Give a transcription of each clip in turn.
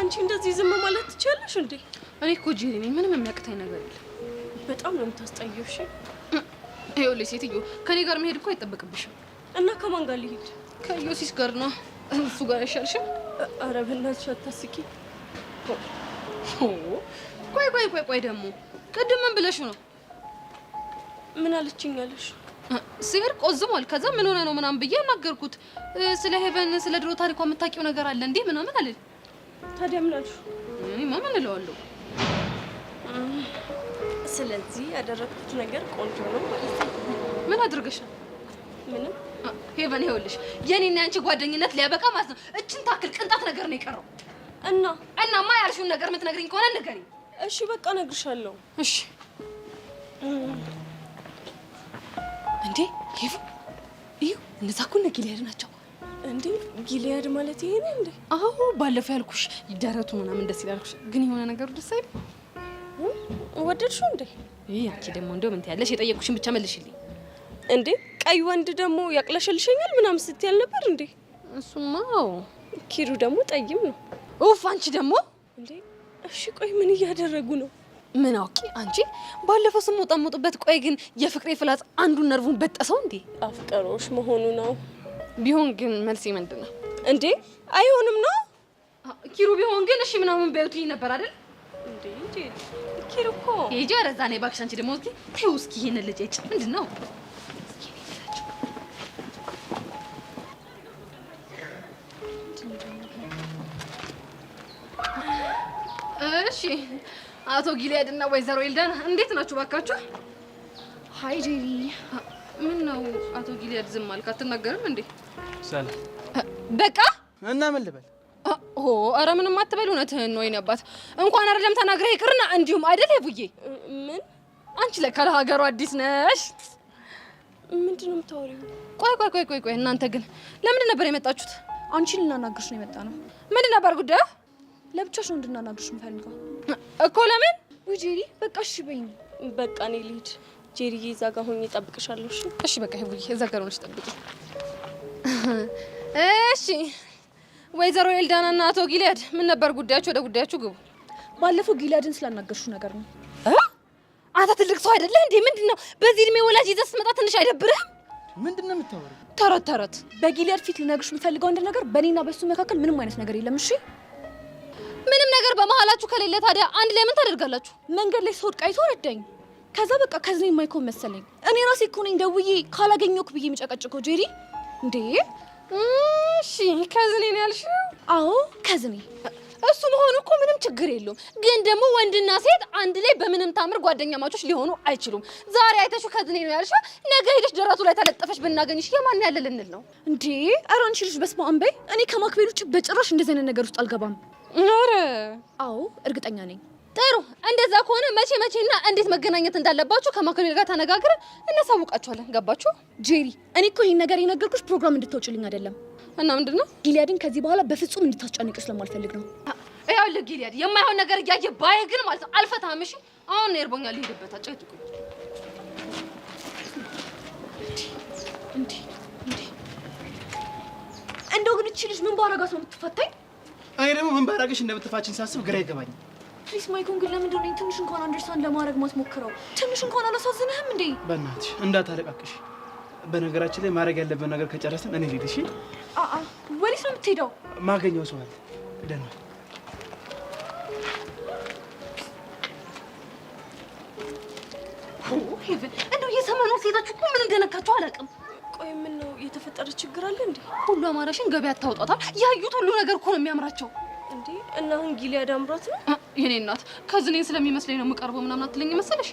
አንቺ እንደዚህ ዝም ማለት ትችያለሽ እንዴ? እኔ እኮ ጄሪ ነኝ፣ ምንም የሚያቅተኝ ነገር የለም። በጣም ነው የምታስጠይው። እሺ ይኸውልሽ ሴትዮ፣ ከኔ ጋር መሄድ እኮ አይጠበቅብሽም። እና ከማን ጋር ልሂድ? ከዮሲስ ጋር ነው። እሱ ጋር አይሻልሽም? ኧረ በእናትሽ አታስቂ። ቆይ ቆይ ቆይ ቆይ ደግሞ ቅድም ምን ብለሽ ነው? ምን አለችኝ አለሽ? ሲሄድ ቆዝሟል። ከዛ ምን ሆነ ነው ምናምን ብዬ አናገርኩት። ስለ ሄቨን ስለ ድሮ ታሪኳ የምታውቂው ነገር አለ እንዴ ምናምን አለ። ታዲያ ምን አልሽው? እኔማ ምን እለዋለሁ? ስለዚህ ያደረግኩት ነገር ቆንጆ ነው ማለት ነው። ምን አድርገሻል? ምንም። ሄቨን ይኸውልሽ፣ የኔና ያንቺ ጓደኝነት ሊያበቃ ማለት ነው። እችን ታክል ቅንጣት ነገር ነው የቀረው። እና እናማ ያልሽውን ነገር የምትነግሪኝ ከሆነ ንገሪኝ። እሺ በቃ እነግርሻለሁ። እሺ። እንዴ ሄቭ፣ እዩ እነዛ እኮ እነ ጊልያድ ናቸው። እንዴ ጊልያድ ማለት ይሄ ነው እንዴ? አዎ ባለፈው ያልኩሽ ደረቱ ምናምን ደስ ይላልኩሽ፣ ግን የሆነ ነገሩ ደስ አይልም። ወደድሽው እንዴ? ይሄ አንቺ ደግሞ እንደው ምን ትያለሽ? የጠየቅኩሽን ብቻ መልሽልኝ። እንዴ ቀይ ወንድ ደግሞ ያቅለሸልሸኛል ምናምን ስትይ አልነበር እንዴ? እሱማ አዎ። ኪሩ ደግሞ ጠይም ነው። ኡፍ አንቺ ደግሞ እንዴ። እሺ ቆይ ምን እያደረጉ ነው? ምን አውቂ አንቺ ባለፈው ስሞጣሞጥበት። ቆይ ግን የፍቅሬ ፍላጽ አንዱን ነርቡን በጠሰው እንዴ? አፍቀሮሽ መሆኑ ነው። ቢሆን ግን መልሴ ምንድን ነው እንዴ? አይሆንም ነው ኪሩ። ቢሆን ግን እሺ ምናምን በይው ነበር አይደል እንዴ? እንዴ ኪሩ እኮ ሂጂ ወደዛ ነይ እባክሽ። አንቺ ደግሞ እስኪ ተይው እስኪ ይሄንን ልጅ እጭ ምንድን ነው? እሺ አቶ ጊሊያድ እና ወይዘሮ ኤልዳና እንዴት ናችሁ? ባካችሁ። Hi ጄሪ። ምን ነው አቶ ጊሊያድ ዝም አልክ? አትናገርም እንዴ? ሰላም። በቃ እና ምን ልበል? ኦ ኧረ ምንም አትበል። እውነትህን ነው የኔ አባት። እንኳን አይደለም ተናግረህ ይቅርና እንዲሁም አይደል ሄቡዬ? ምን አንቺ ለካ ለሀገሩ አዲስ ነሽ። ምንድን ነው የምታወሪው? ቆይ ቆይ ቆይ ቆይ ቆይ እናንተ ግን ለምንድን ነበር የመጣችሁት? አንቺን ልናናግርሽ ነው የመጣ ነው። ምንድን ነበር ጉዳዩ? ለብቻሽ ነው እንድናናግርሽ የምፈልገው እኮ። ለምን? ውይ ጄሪ በቃ እሺ በይኝ። በቃ እኔ ልሂድ። ጄሪዬ እዛ ጋር ሆኜ እጠብቅሻለሁ። እሺ እሺ በቃ ሄቡዬ እዛ ጋር ሆነሽ ጠብቂ። እሺ ወይዘሮ ኤልዳና እና አቶ ጊሊያድ ምን ነበር ጉዳያችሁ? ወደ ጉዳያችሁ ግቡ። ባለፈው ጊሊያድን ስላናገርሽው ነገር ነው። አንተ ትልቅ ሰው አይደለህ እንዴ? ምንድን ነው በዚህ እድሜ ወላጅ ይዘህ ስትመጣ ትንሽ አይደብርህም? ምንድን ነው የምታወሪው? ተረት ተረት። በጊሊያድ ፊት ልነግርሽ የምፈልገው አንድ ነገር፣ በእኔና በሱ መካከል ምንም አይነት ነገር የለም። እሺ ምንም ነገር በመሀላችሁ ከሌለ ታዲያ አንድ ላይ ምን ታደርጋላችሁ? መንገድ ላይ ስወድቅ አይቶ ረዳኝ። ከዛ በቃ ከዚህ የማይኮን መሰለኝ። እኔ ራሴ እኮ ነኝ ደውዬ ካላገኘሁክ ብዬ የምጨቀጭቀው ጄሪ። እንዴ እሺ cousin ኤ ነው ያልሽው? አዎ cousin ኤ። እሱ መሆኑ እኮ ምንም ችግር የለውም። ግን ደግሞ ወንድና ሴት አንድ ላይ በምንም ታምር ጓደኛማቾች ሊሆኑ አይችሉም። ዛሬ አይተሽው cousin ኤ ነው ያልሽው፣ ነገ ሄደሽ ደረቱ ላይ ተለጠፈሽ ብናገኝሽ የማን ያለ ልንል ነው እንዴ? ኧረ አንቺ ልጅ በስመ አብ በይ። እኔ ከማክቤል ውጭ በጭራሽ እንደዚህ አይነት ነገር ውስጥ አልገባም። ኧረ አዎ እርግጠኛ ነኝ። ጥሩ እንደዛ ከሆነ መቼ መቼና እንዴት መገናኘት እንዳለባችሁ ከማክቤል ጋር ተነጋግረን እናሳውቃችኋለን። ገባችሁ? ጄሪ እኔ እኮ ይሄን ነገር የነገርኩሽ ፕሮግራም እንድታውጭልኝ አይደለም። እና ምንድን ነው? ጊሊያድን ከዚህ በኋላ በፍጹም እንድታስጨንቂው ስለማልፈልግ ነው። ይኸውልህ ጊሊያድ የማይሆን ነገር እያየ ባይ ግን ማለት ነው አልፈታህም። እሺ አሁን እርቦኛል፣ ልሂድበት። አጨቅጭቁኝ። እንዴ እንዴ! እንደው ግን እቺ ልጅ ምን ባረጋት ነው የምትፈታኝ? እኔ ደግሞ ምን ባረግሽ እንደምትፋችን ሳስብ ግራ ይገባኛል። Please ማይኮን ግን ለምንድን ነው ትንሽ እንኳን understand ለማድረግ ማትሞክረው? ትንሽ እንኳን አላሳዝንህም እንዴ? በእናትሽ እንዳታለቃቅሽ። በነገራችን ላይ ማድረግ ያለብን ነገር ከጨረስን እኔ ልሂድ። እሺ? አአ ወዴት ነው የምትሄደው? ማገኘው ሰው አለ። ደህና ሄቨን፣ እንደው የሰሞኑ ሴቶች እኮ ምን እንደነካቸው አላውቅም። ቆይ ምን ነው የተፈጠረ ችግር አለ እንዴ? ሁሉ አማራሽን ገበያ ታውጣታል። ያዩት ሁሉ ነገር እኮ ነው የሚያምራቸው። እንዴ እና አሁን ጊሊያድ አምሯት ነው? የኔ እናት cousin ኤን ስለሚመስለኝ ነው የምቀርበው ምናምን አትለኝ መሰለሽ?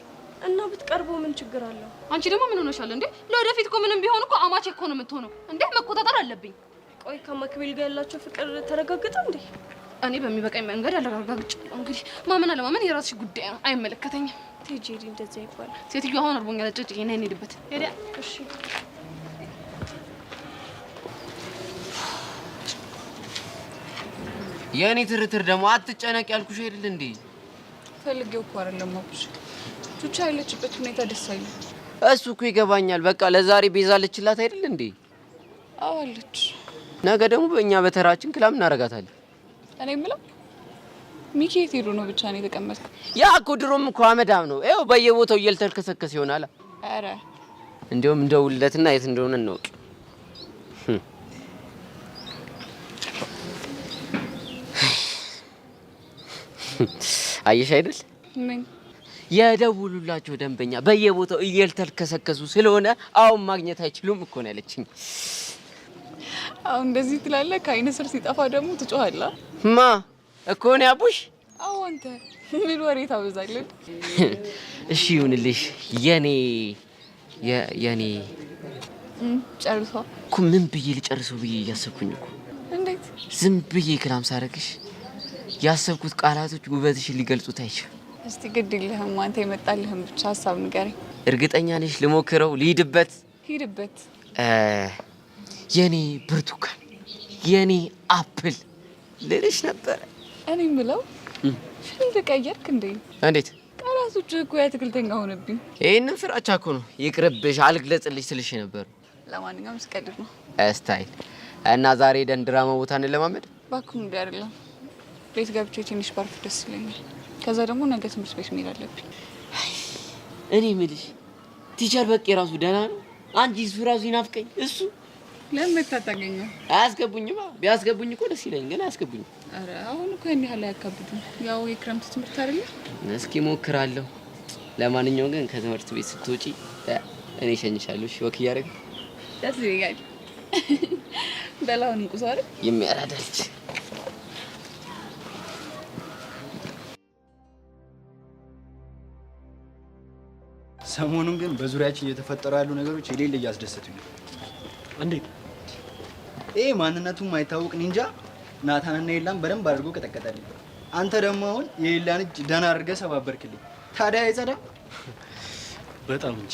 እና ብትቀርበው ምን ችግር አለው? አንቺ ደግሞ ምን ሆነሻል እንዴ? ለወደፊት እኮ ምንም ቢሆን እኮ አማቼ እኮ ነው የምትሆነው። እንዴ መቆጣጠር አለብኝ። ቆይ ከማክቤል ጋር ያላቸው ፍቅር ተረጋገጠ እንዴ? እኔ በሚበቃኝ መንገድ አረጋግጫለሁ። እንግዲህ ማመን አለማመን የራስሽ ጉዳይ ነው፣ አይመለከተኝም። ጄሪ እንደዚያ ይባላል። ሴትዮ አሁን እርቦኛል፣ ጭጭ ነይ እንሂድበት። ሄደ እሺ የእኔ ትርትር ደግሞ አትጨነቅ ያልኩሽ አይደል እንዴ? ፈልጌው እኮ አይደለም አቡሽ፣ ቹቻ ያለችበት ሁኔታ ደስ አይልም። እሱ እኮ ይገባኛል። በቃ ለዛሬ ቤዛ አለችላት አይደል እንዴ? አዎ አለች። ነገ ደግሞ በእኛ በተራችን ክላም እናደርጋታለን። እኔ የምለው ሚኪ የት ሄዶ ነው ብቻ ነው የተቀመጥከው? ያ እኮ ድሮም እኮ አመዳም ነው። ይኸው በየቦታው እየልተልከሰከስ ይሆናል። ኧረ እንዲያውም እንደውልለትና የት እንደሆነ እንወቅ። አየሽ አይደል? ምን? የደውሉላቸው ደንበኛ በየቦታው እየልተልከሰከሱ ስለሆነ አሁን ማግኘት አይችሉም እኮ ነው ያለችኝ። አሁን እንደዚህ ትላለህ፣ ከአይነ ስር ሲጠፋ ደግሞ ትጮኻለህ። ማ እኮ ነው ያቡሽ? አዎ አንተ ምን ወሬ ታበዛለህ? እሺ ይሁንልሽ። የኔ የኔ ጨርሷ እኮ ምን ብዬ ልጨርሰው ብዬ እያሰብኩኝ እኮ። እንዴት? ዝም ብዬ ክላም ሳረግሽ ያሰብኩት ቃላቶች ውበትሽን ሊገልጹት አይችልም። እስቲ ግድ የለህም አንተ የመጣልህም ብቻ ሀሳብ ንገረኝ። እርግጠኛ ነሽ? ልሞክረው፣ ልሂድበት። ሂድበት። የኔ ብርቱካን፣ የኔ apple ልልሽ ነበረ። እኔ የምለው field ቀየርክ እንዴ? እንዴት? ቃላቶች እኮ የአትክልተኛ ሆነብኝ። ይህንን ፍራቻ እኮ ነው። ይቅርብሽ፣ አልግለጽልሽ ስልሽ ነበር። ለማንኛውም ስቀልድ ነው። style እና ዛሬ ደን ድራማ ቦታ እንለማመድ። እባክህ እንዲ አይደለም፣ ቤት ገብቼ ትንሽ ባርፍ ደስ ይለኛል። ከዛ ደግሞ ነገ ትምህርት ቤት መሄድ አለብኝ። እኔ የምልሽ teacher በቄ ራሱ ደህና ነው? አንቺ እሱ ራሱ ይናፍቀኝ። እሱ ለምን ታታገኘው? አያስገቡኝማ። ቢያስገቡኝ እኮ ደስ ይለኝ፣ ግን አያስገቡኝም። ኧረ አሁን እኮ ያን ያህል አያካብዱም። ያው የክረምት ትምህርት አይደለ? እስኪ ሞክራለሁ። ለማንኛውም ግን ከትምህርት ቤት ስትወጪ እኔ እሸኝሻለሁ። እሺ፣ walk እያደረግን ደስ ይለኛል። በላውን እንቁሶ አይደል? የሚያራዳ ልጅ። ሰሞኑን ግን በዙሪያችን እየተፈጠሩ ያሉ ነገሮች የሌለ እያስደሰቱኝ ነው። እንዴት? ይሄ ማንነቱ የማይታወቅ ኒንጃ ናታንና ኤላን በደንብ አድርጎ ቀጠቀጠልኝ። አንተ ደግሞ አሁን የኤላን እጅ ደህና አድርገህ ሰባበርክልኝ። ታዲያ አይጸዳ? በጣም እንጂ።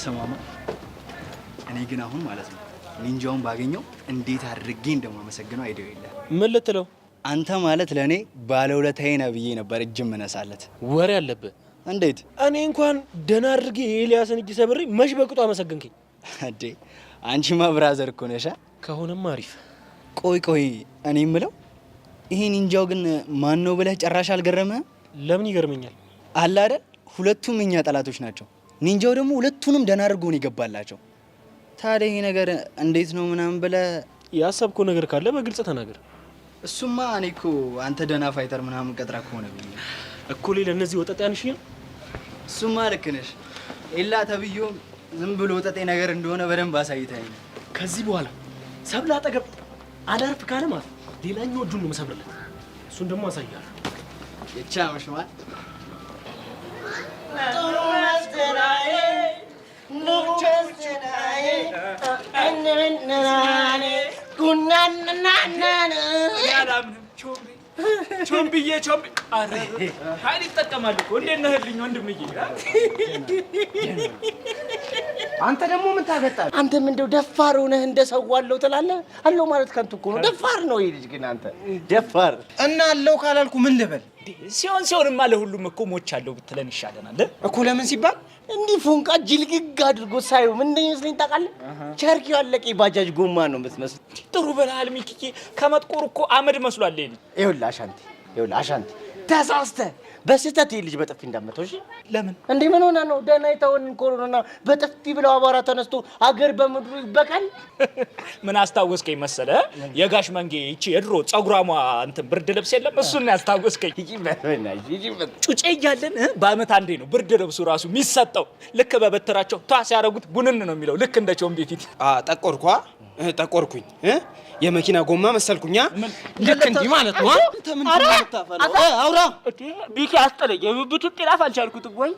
ስማማ፣ እኔ ግን አሁን ማለት ነው ኒንጃውን ባገኘው እንዴት አድርጌ እንደማመሰግነው idea የለም። ምን ልትለው? አንተ ማለት ለእኔ ባለውለታዬ ነህ ብዬ ነበር እጅ የምነሳለት። ወሬ አለብህ። እንዴት? እኔ እንኳን ደህና አድርጌ የኤልያስን እጅ ሰብሬ መች በቅጡ አመሰገንከኝ። እንዴ አንቺማ brother እኮ ነሽ። ከሆነማ አሪፍ። ቆይ ቆይ፣ እኔ የምለው ይሄ ኒንጃው ግን ማን ነው ብለህ ጨራሽ አልገረመህም? ለምን ይገርመኛል? አለ አይደል፣ ሁለቱም እኛ ጠላቶች ናቸው። ኒንጃው ደግሞ ሁለቱንም ደህና አድርጎ ነው የገባላቸው። ታዲያ ይሄ ነገር እንዴት ነው ምናምን ብለህ ያሰብከው ነገር ካለ በግልጽ ተናገር። እሱማ እኔ እኮ አንተ ደህና fighter ምናምን ቀጥራ ከሆነ ብዬ እኮ ሌላ እነዚህ ወጠጤ አንሽኛ። እሱማ ልክ ነሽ። ኤላ ተብዬውም ዝም ብሎ ወጠጤ ነገር እንደሆነ በደንብ አሳይተኸኝ። ከዚህ በኋላ ሰብለ አጠገብ አላርፍ ካለ ማለት ሌላኛው እጁን ነው የምሰብርለት። እሱን ደግሞ አሳያለሁ። የቻመሽ ማለት ቾምብዬ ቾምብ ኃይል ይጠቀማል እኮ። እንዴት ነህልኝ ወንድምዬ? አንተ ደግሞ ምን ታገጣለህ? አንተም እንደው ደፋር ሆነህ እንደ ሰው አለው ትላለህ። አለው ማለት ከንቱ እኮ ነው። ደፋር ነው ይህ ልጅ ግን አንተ ደፋር እና አለው ካላልኩ ምን ልበል? ሲሆን ሲሆንማ ለሁሉም እኮ ሞቻለሁ ብትለን ይሻለናል እኮ። ለምን ሲባል እንዲህ ፎንቃ ጅልግግ አድርጎ ሳዩ ምን እንደሚመስለኝ ታውቃለህ? ቸርኪው ያለቀ የባጃጅ ጎማ ነው የምትመስለው። ጥሩ በልሃል ሚኪዬ። ከመጥቆር እኮ አመድ መስሏል ይሄ ልጅ። ይኸውልህ አሻንቲ፣ ይኸውልህ አሻንቲ፣ ተሳስተህ በስህተት ይህ ልጅ በጥፊ እንዳመተው። እሺ ለምን እንዴ? ምን ሆነ ነው? ደህና የተውን ኮሮና በጥፊ ብለው አቧራ ተነስቶ አገር በምድሩ ይበቃል። ምን አስታወስከኝ መሰለ? የጋሽ መንጌ ይቺ የድሮ ጸጉራሟ እንትን ብርድ ልብስ የለም እሱን ያስታወስከኝ። ጩጬ እያለን በአመት አንዴ ነው ብርድ ልብሱ ራሱ የሚሰጠው። ልክ በበትራቸው ቷ ሲያደርጉት ቡንን ነው የሚለው፣ ልክ እንደ ቾምቤ ፊት። ጠቆርኳ፣ ጠቆርኩኝ፣ የመኪና ጎማ መሰልኩኛ። ልክ እንዲህ ማለት ነው። አውራ ቢኪ አስጠለኝ። የብብቱን ጤናፍ አልቻልኩትም። ወይ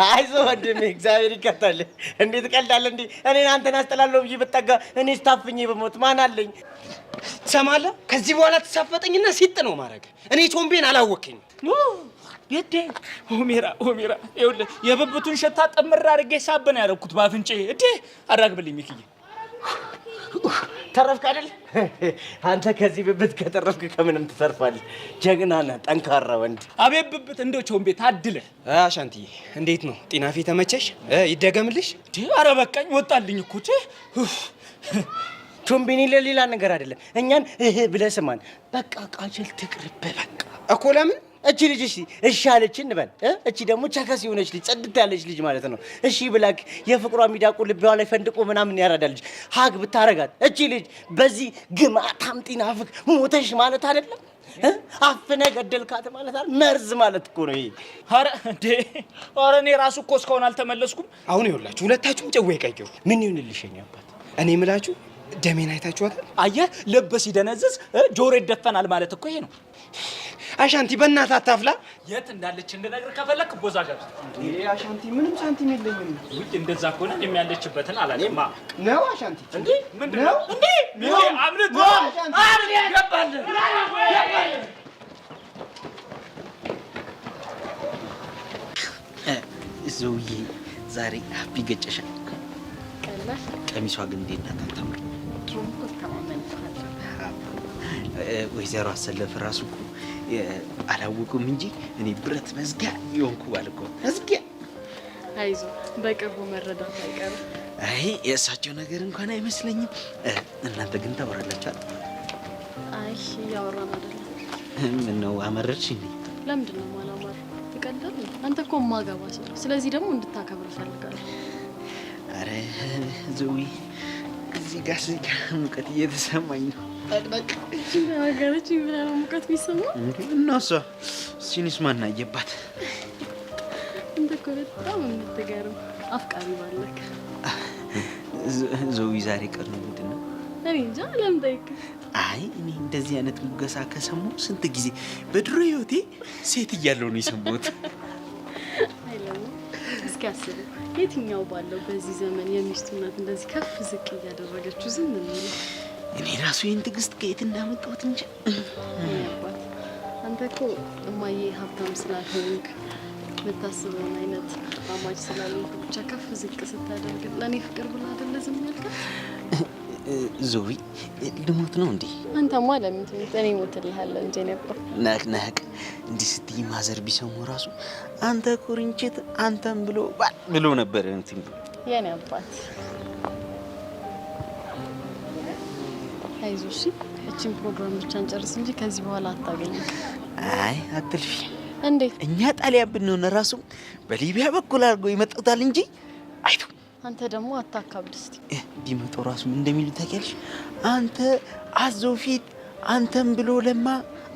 አይዞህ ወንድሜ፣ እግዚአብሔር ይከታል። እንዴት እቀልዳለህ እንዴ? እኔን አንተን አስጠላለሁ ብዬ ብጠጋ እኔ ስታፍኜ በሞት ማን አለኝ? ትሰማለህ? ከዚህ በኋላ ትሳፈጠኝና ሲጥ ነው ማድረግ። እኔ ቾምቤን አላወቅኝ። የዴ ሆሜራ ሆሜራ፣ ይኸውልህ የብብቱን ሸታ ጥምር አድርጌ ሳብ ነው ያደረኩት በአፍንጬ። እዴ አራግብልኝ ሚኪዬ። ተረፍክ አይደል? አንተ ከዚህ ብብት ከተረፍክ ከምንም ትተርፋለህ። ጀግና ነህ፣ ጠንካራ ወንድ። አቤት ብብት፣ እንደው ቾምቤ ታድለህ። አሻንትዬ እንዴት ነው ጤናፌ ተመቸሽ? ይደገምልሽ? ኧረ በቃኝ፣ ወጣልኝ እኮ። ቾምቤኔ ለሌላ ነገር አይደለም። እኛን እህ ብለህ ስማን። በቃ ቃጀል ትቅርብህ። በቃ እኮ ለምን እቺ ልጅ እሺ እሺ አለች እንበል እቺ ደግሞ ቸከስ የሆነች ልጅ ጽድት ያለች ልጅ ማለት ነው። እሺ ብላክ የፍቅሯ ሚዳቁ ልቧ ላይ ፈንድቆ ምናምን ያራዳ ልጅ hug ብታረጋት እቺ ልጅ በዚህ ግማታም ጤና አፍክ ሞተሽ ማለት አይደለም። አፍነህ ገደልካት ማለት አይደል? መርዝ ማለት እኮ ነው ይሄ። ኧረ እንዴ! ኧረ እኔ ራሱ እኮ እስካሁን አልተመለስኩም። አሁን ይኸውላችሁ ሁለታችሁም ጨው ይቀይሩ። ምን ይሁንልሽ የኔ አባት? እኔ የምላችሁ ደሜን አይታችኋታል? አየህ፣ ልብ ሲደነዝዝ ጆሮ ይደፈናል ማለት እኮ ይሄ ነው። አሻንቲ በእናትህ አታፍላ። የት እንዳለች እንድነግርህ ከፈለክ ቦዛዣ እንዴ አሻንቲ፣ ምንም ሳንቲም የለኝም። ውይ እንደዛ ከሆነ እኔም ያለችበትን አላውቅም። ነው አሻንቲ፣ እንዴ ምንድን ነው እንዴ? አምልጥ ገባልን ገባልን። ዘውዬ ዛሬ happy ገጨሻል። ቀሚሷ ግን እንዴት ናት? አታምርም? ድሮም እኮ እተማመንብሃለሁ። ወይዘሮ አሰለፍ ራሱ እኮ አላወቁም እንጂ እኔ ብረት መዝጊያ የሆንኩ ባል እኮ መዝጊያ። አይዞህ በቅርቡ መረዳት አይቀርም። አይ የእሳቸው ነገር እንኳን አይመስለኝም። እናንተ ግን ታወራላችሁ አይደል? አይ እያወራን አይደለም። ምነው አመረርሽ እንዴ? ለምንድን ነው የማላማር? ትቀልዳለህ? አንተ እኮ የማገባ ሰው፣ ስለዚህ ደግሞ እንድታከብር እፈልጋለሁ። አረ ዘዊ እዚህ ጋር ስጋ ሙቀት እየተሰማኝ ነው። ጠቅጠቅ ነገረች ብለህ ነው ሙቀት የሚሰማ? እና እሷ ሲኒስ ማን አየባት? አንተ እኮ በጣም የምትገርም አፍቃሪ ባለክ። ዘዊ ዛሬ ቀኑ ምንድን ነው? እኔ እንጃ። ለምን ጠይቅ? አይ እኔ እንደዚህ አይነት ሙገሳ ከሰማሁ ስንት ጊዜ በድሮ ህይወቴ ሴት እያለሁ ነው የሰማሁት። አይለሙ እስኪ አስበው፣ የትኛው ባለው በዚህ ዘመን የሚስቱ እናት እንደዚህ ከፍ ዝቅ እያደረገችው ዝም የሚለው? እኔ ራሱ ይህን ትዕግስት ከየት እንዳመጣሁት እንጂ። አባት አንተ እኮ እማዬ ሀብታም ስላልሆንክ የምታስበውን አይነት አማች ስላልሆንክ ብቻ ከፍ ዝቅ ስታደርግ ለእኔ ፍቅር ብላ አይደለ ዝም ያልካት? ዞዊ ልሞት ነው እንዴ? አንተማ ለምን ትሞት? እኔ እሞትልሃለሁ እንጂ ነበር። ነቅ ነቅ እንዲህ ስትይ ማዘር ቢሰሙ ራሱ አንተ ኩርንችት አንተም ብሎ ባል ብሎ ነበር እንትን ብሎ። የኔ አባት አይዞሽ፣ እቺን ፕሮግራም ብቻ እንጨርስ እንጂ ከዚህ በኋላ አታገኝም። አይ አትልፊ። እንዴት? እኛ ጣሊያን ብንሆን ራሱ በሊቢያ በኩል አድርጎ ይመጡታል እንጂ አይቱ። አንተ ደግሞ አታካብድ እስቲ። ቢመጡ ራሱ ምን እንደሚሉ ታውቂያለሽ? አንተ አዞ ፊት አንተም ብሎ ለማ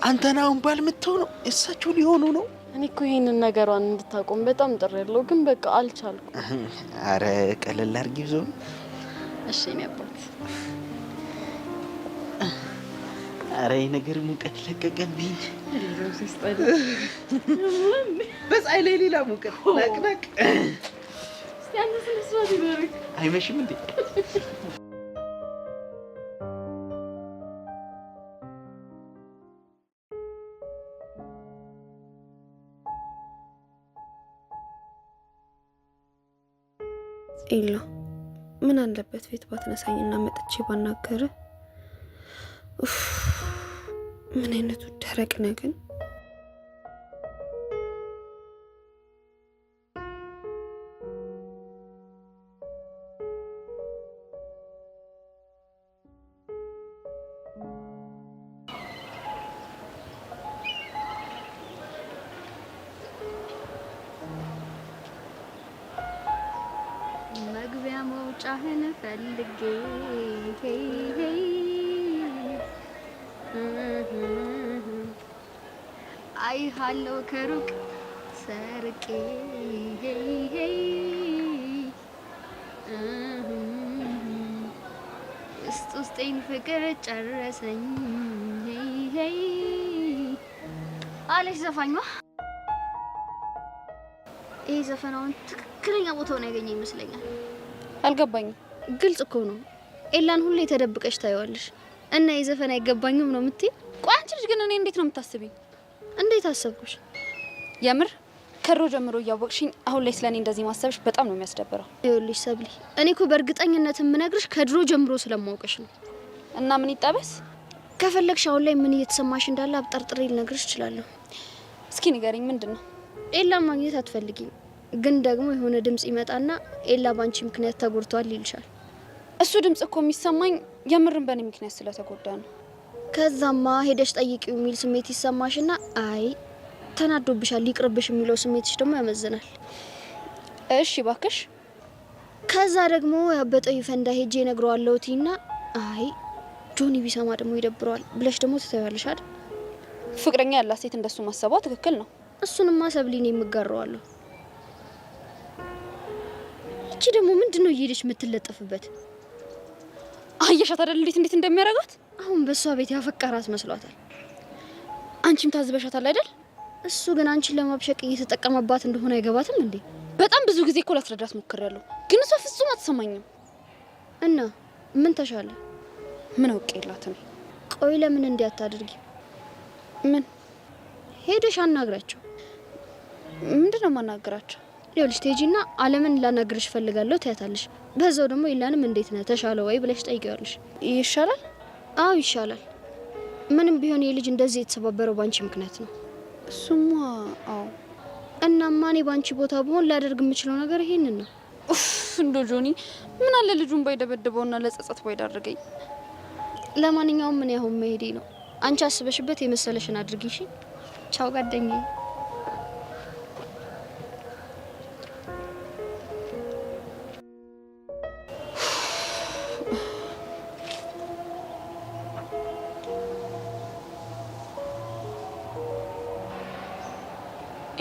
አንተን አሁን ባል የምትሆነው እሳቸው ሊሆኑ ነው። እኔ እኮ ይሄንን ነገሯን እንድታቆም በጣም ጥሬያለሁ፣ ግን በቃ አልቻልኩም። አረ ቀለል አድርጊው ዞ። እሺ የኔ አባት። አረ ይሄ ነገር ሙቀት ለቀቀብኝ። በፀሐይ ላይ ሌላ ሙቀት ነቅነቅ። እስቲ አንተ ስነ ስርዓት ይኖርክ። አይመሽም እንዴ? ኤላ ምን አለበት ፊት ባትነሳኝና መጥቼ ባናገርህ። ኡፍ ምን አይነቱ ደረቅ ነህ ግን። መግቢያ መውጫህን ፈልጌ አይሃለው ከሩቅ ሰርቄ ውስጥ ውስጤን ፍቅር ጨረሰኝ አለች ዘፋኟ። ይሄ ዘፈን አሁን ትክክለኛ ቦታውን ያገኘ ይመስለኛል። አልገባኝም። ግልጽ እኮ ነው። ኤላን ሁሌ ተደብቀሽ ታየዋለሽ እና ይህ ዘፈን አይገባኝም ነው የምትይ? ቆይ አንቺ ልጅ ግን እኔ እንዴት ነው የምታስቢኝ? እንዴት አሰብኩሽ? የምር ከድሮ ጀምሮ እያወቅሽኝ አሁን ላይ ስለኔ እንደዚህ ማሰብሽ በጣም ነው የሚያስደብረው። ይኸውልሽ ሰብሊ፣ እኔ እኮ በእርግጠኝነት የምነግርሽ ከድሮ ጀምሮ ስለማውቅሽ ነው። እና ምን ይጠበስ? ከፈለግሽ አሁን ላይ ምን እየተሰማሽ እንዳለ አብጠርጥሬ ልነግርሽ እችላለሁ። እስኪ ንገሪኝ፣ ምንድን ነው? ኤላ ማግኘት አትፈልጊም፣ ግን ደግሞ የሆነ ድምጽ ይመጣና ኤላ ባንቺ ምክንያት ተጎድቷል ይልሻል። እሱ ድምጽ እኮ የሚሰማኝ የምርም በእኔ ምክንያት ስለተጎዳ ነው። ከዛማ ሄደሽ ጠይቂው የሚል ስሜት ይሰማሽና አይ ተናዶብሻል ይቅርብሽ የሚለው ስሜትሽ ደግሞ ያመዝናል። እሺ ባክሽ። ከዛ ደግሞ ያበጠው ይፈንዳ ሄጄ እነግረዋለሁ ትይና አይ ጆኒ ቢሰማ ደግሞ ይደብረዋል ብለሽ ደግሞ ትተያለሽ አይደል? ፍቅረኛ ያላት ሴት እንደሱ ማሰቧ ትክክል ነው። እሱንማ ሰብሊን የምጋራዋለሁ። እቺ ደግሞ ምንድነው እየሄደች የምትለጠፍበት? አየሻት አይደል እንዴት እንዴት እንደሚያረጋት? አሁን በእሷ ቤት ያፈቀራት መስሏታል። አንቺም ታዝበሻታል አይደል? እሱ ግን አንቺን ለማብሸቅ እየተጠቀመባት እንደሆነ አይገባትም እንዴ? በጣም ብዙ ጊዜ እኮ ላስረዳት ሞክሬያለሁ፣ ግን እሷ ፍጹም አትሰማኝም። እና ምን ተሻለ? ምን አውቄ የላትም። ቆይ ለምን እንዲህ አታድርጊ? ምን ሄደሽ አናግራቸው። ምንድን ነው የማናግራቸው? ይኸውልሽ ትሄጂና አለምን ላናግርሽ እፈልጋለሁ ትያታለሽ። በዛው ደግሞ ኢላንም እንዴት ነህ ተሻለ ወይ ብለሽ ጠይቂዋለሽ። ይሻላል? አዎ ይሻላል። ምንም ቢሆን የልጅ እንደዚህ የተሰባበረው ባንቺ ምክንያት ነው። እሱማ አዎ። እናማ እኔ ባንቺ ቦታ ብሆን ላደርግ የምችለው ነገር ይሄንን ነው። ኡፍ እንዶ ጆኒ ምን አለ ልጁን ባይደበድበውና ለጸጸት ባይዳርገኝ። ለማንኛውም ምን ያሁን መሄዴ ነው። አንቺ አስበሽበት የመሰለሽን አድርጊ እሺ። ቻው ጓደኛዬ።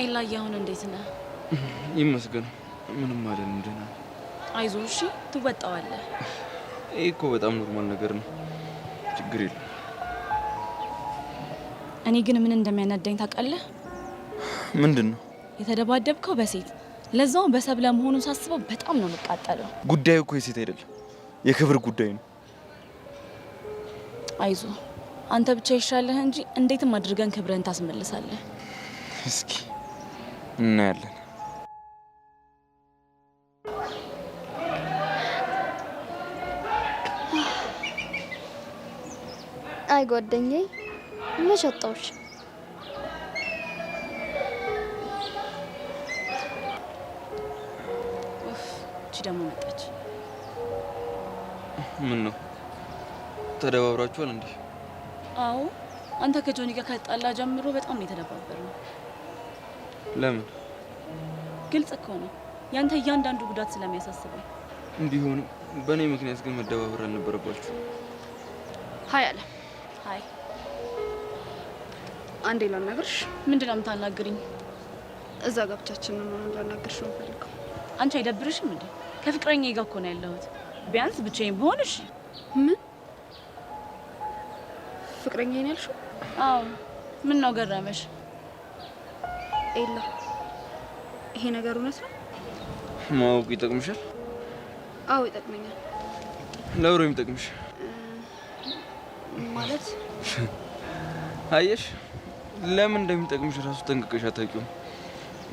ኤላዬ አሁን እንዴት ነህ? ይመስገን ምንም አይደለም፣ ደህና ነኝ። አይዞህ እሺ፣ ትወጣዋለህ። ይህ እኮ በጣም normal ነገር ነው፣ ችግር የለም። እኔ ግን ምን እንደሚያናደኝ ታውቃለህ? ምንድን ነው? የተደባደብከው በሴት ለዛውም በሰብለ መሆኑን ሳስበው በጣም ነው የምቃጠለው። ጉዳዩ እኮ የሴት አይደለም፣ የክብር ጉዳይ ነው። አይዞህ አንተ ብቻ ይሻለህ እንጂ እንዴትም አድርገን ክብርህን ታስመልሳለህ። እስኪ እናያለን። አይ ጓደኛዬ መች አጣሁሽ? ኡፍ እቺ ደግሞ መጣች። ምን ነው ተደባብራችኋል እንዴ? አዎ አንተ ከጆኒ ጋር ከተጣላ ጀምሮ በጣም ነው የተደባበርነው። ለምን? ግልጽ እኮ ነው ያንተ እያንዳንዱ ጉዳት ስለሚያሳስበኝ። ቢሆንም በእኔ ምክንያት ግን መደባበር አልነበረባችሁ። Hi አለ። Hi። አንዴ ላናግርሽ። ምንድን ነው የምታናግሪኝ? እዛ ጋር ብቻችንን ሆነን ላናግርሽ ነው የምፈልገው። አንቺ አይደብርሽም እንዴ? ከፍቅረኛዬ ጋር እኮ ነው ያለሁት። ቢያንስ ብቻዬን ብሆን እሺ። ምን ፍቅረኛዬ ነው ያልሽው? አዎ። ምን ነው ገረመሽ? ኤላ ይሄ ነገር እውነት ነው? ማወቁ ይጠቅምሻል? አዎ ይጠቅመኛል። ለብሮ የሚጠቅምሽ ማለት አየሽ፣ ለምን እንደሚጠቅምሽ ራሱ ጠንቅቀሽ አታውቂውም።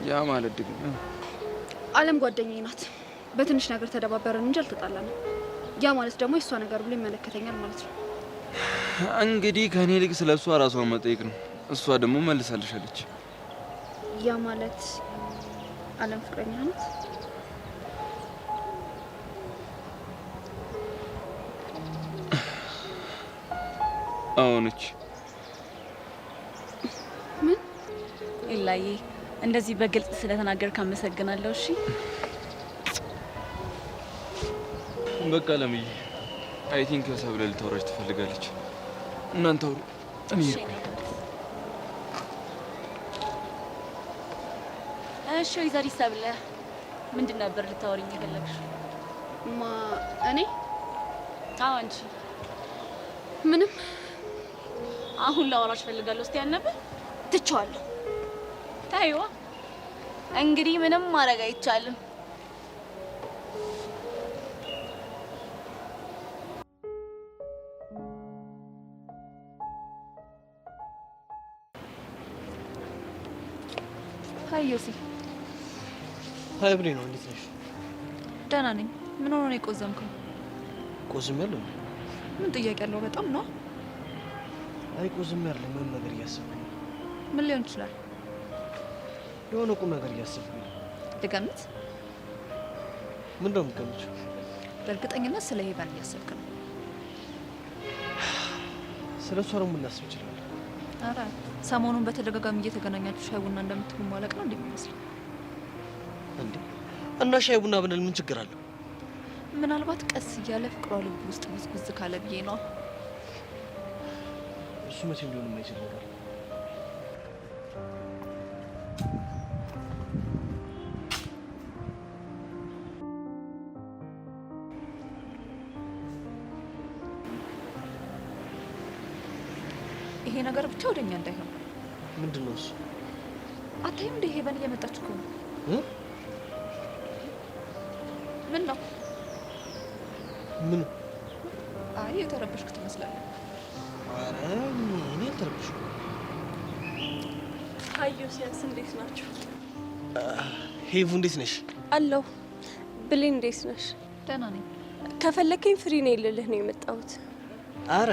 ያ ማለት ደግሞ አለም ጓደኛዬ ናት። በትንሽ ነገር ተደባበረን እንጂ አልተጣላንም። ያ ማለት ደግሞ የእሷ ነገር ብሎ ይመለከተኛል ማለት ነው። እንግዲህ ከእኔ ይልቅ ስለ እሷ ራሷን መጠየቅ ነው። እሷ ደግሞ መልሳልሻለች። ያ ማለት አለም ፍቅረኛ ናት? አዎ ነች። ምን? ኤላዬ እንደዚህ በግልጽ ስለተናገርክ አመሰግናለሁ። እሺ በቃ ለምዬ፣ I think ሰብለ ልታወራሽ ትፈልጋለች። እናንተ አውሩ፣ እኔ ሄድኩኝ። እሺ ወይዘሪት ሰብለ ምንድን ነበር ልታወሪኝ የፈለግሽው? ማ እኔ? አዎ አንቺ። ምንም። አሁን ላወራሽ እፈልጋለሁ እስቲ ያልነበር? ትቼዋለሁ። ታይዋ እንግዲህ ምንም ማድረግ አይቻልም። Hi ዮሲ። Hi ብሌ ነው፣ እንዴት ነሽ? ደህና ነኝ። ምን ሆኖ ነው የቆዘምከው? ቆዝሜያለሁ። ምን ጥያቄ አለው? በጣም ነው። አይ ቆዝሜ አይደለም፣ የሆነ ነገር እያሰብኩኝ ነው። ምን ሊሆን ይችላል? የሆነ ቁም ነገር እያሰብኩኝ ነው። ልገምት? ምንድን ነው የምትገምቺው? በእርግጠኝነት ስለ ሄቨን እያሰብክ ነው። ስለ እሷ ደግሞ ልናስብ እችላለሁ። አረ ሰሞኑን በተደጋጋሚ እየተገናኛችሁ ሻይ ቡና እንደምትሉ ማለቅ ነው እንደሚመስለው። እንዴ እና ሻይ ቡና ብንል ምን ችግር አለው? ምናልባት ቀስ እያለ ፍቅሯ ልብ ውስጥ ጉዝጉዝ ካለ ብዬ ነው። እሱ መቼም ሊሆን የማይችል ነገር ነው። ይሄ ነገር ብቻ ወደኛ እንዳይሆን። ምንድን ነው እሱ? አታይም እንደ ሄቨን እየመጣች እኮ ነው። እ? ምን ነው? ምን? አይ የተረበሽክ ትመስላለህ። ኧረ እኔ አልተረበሽኩም። Hi ዮሲያስ፣ እንዴት ናችሁ? ሄቭ እንዴት ነሽ? አለሁ። ብሌን እንዴት ነሽ? ደህና ነኝ። ከፈለከኝ free ነኝ ልልህ ነው የመጣሁት። አረ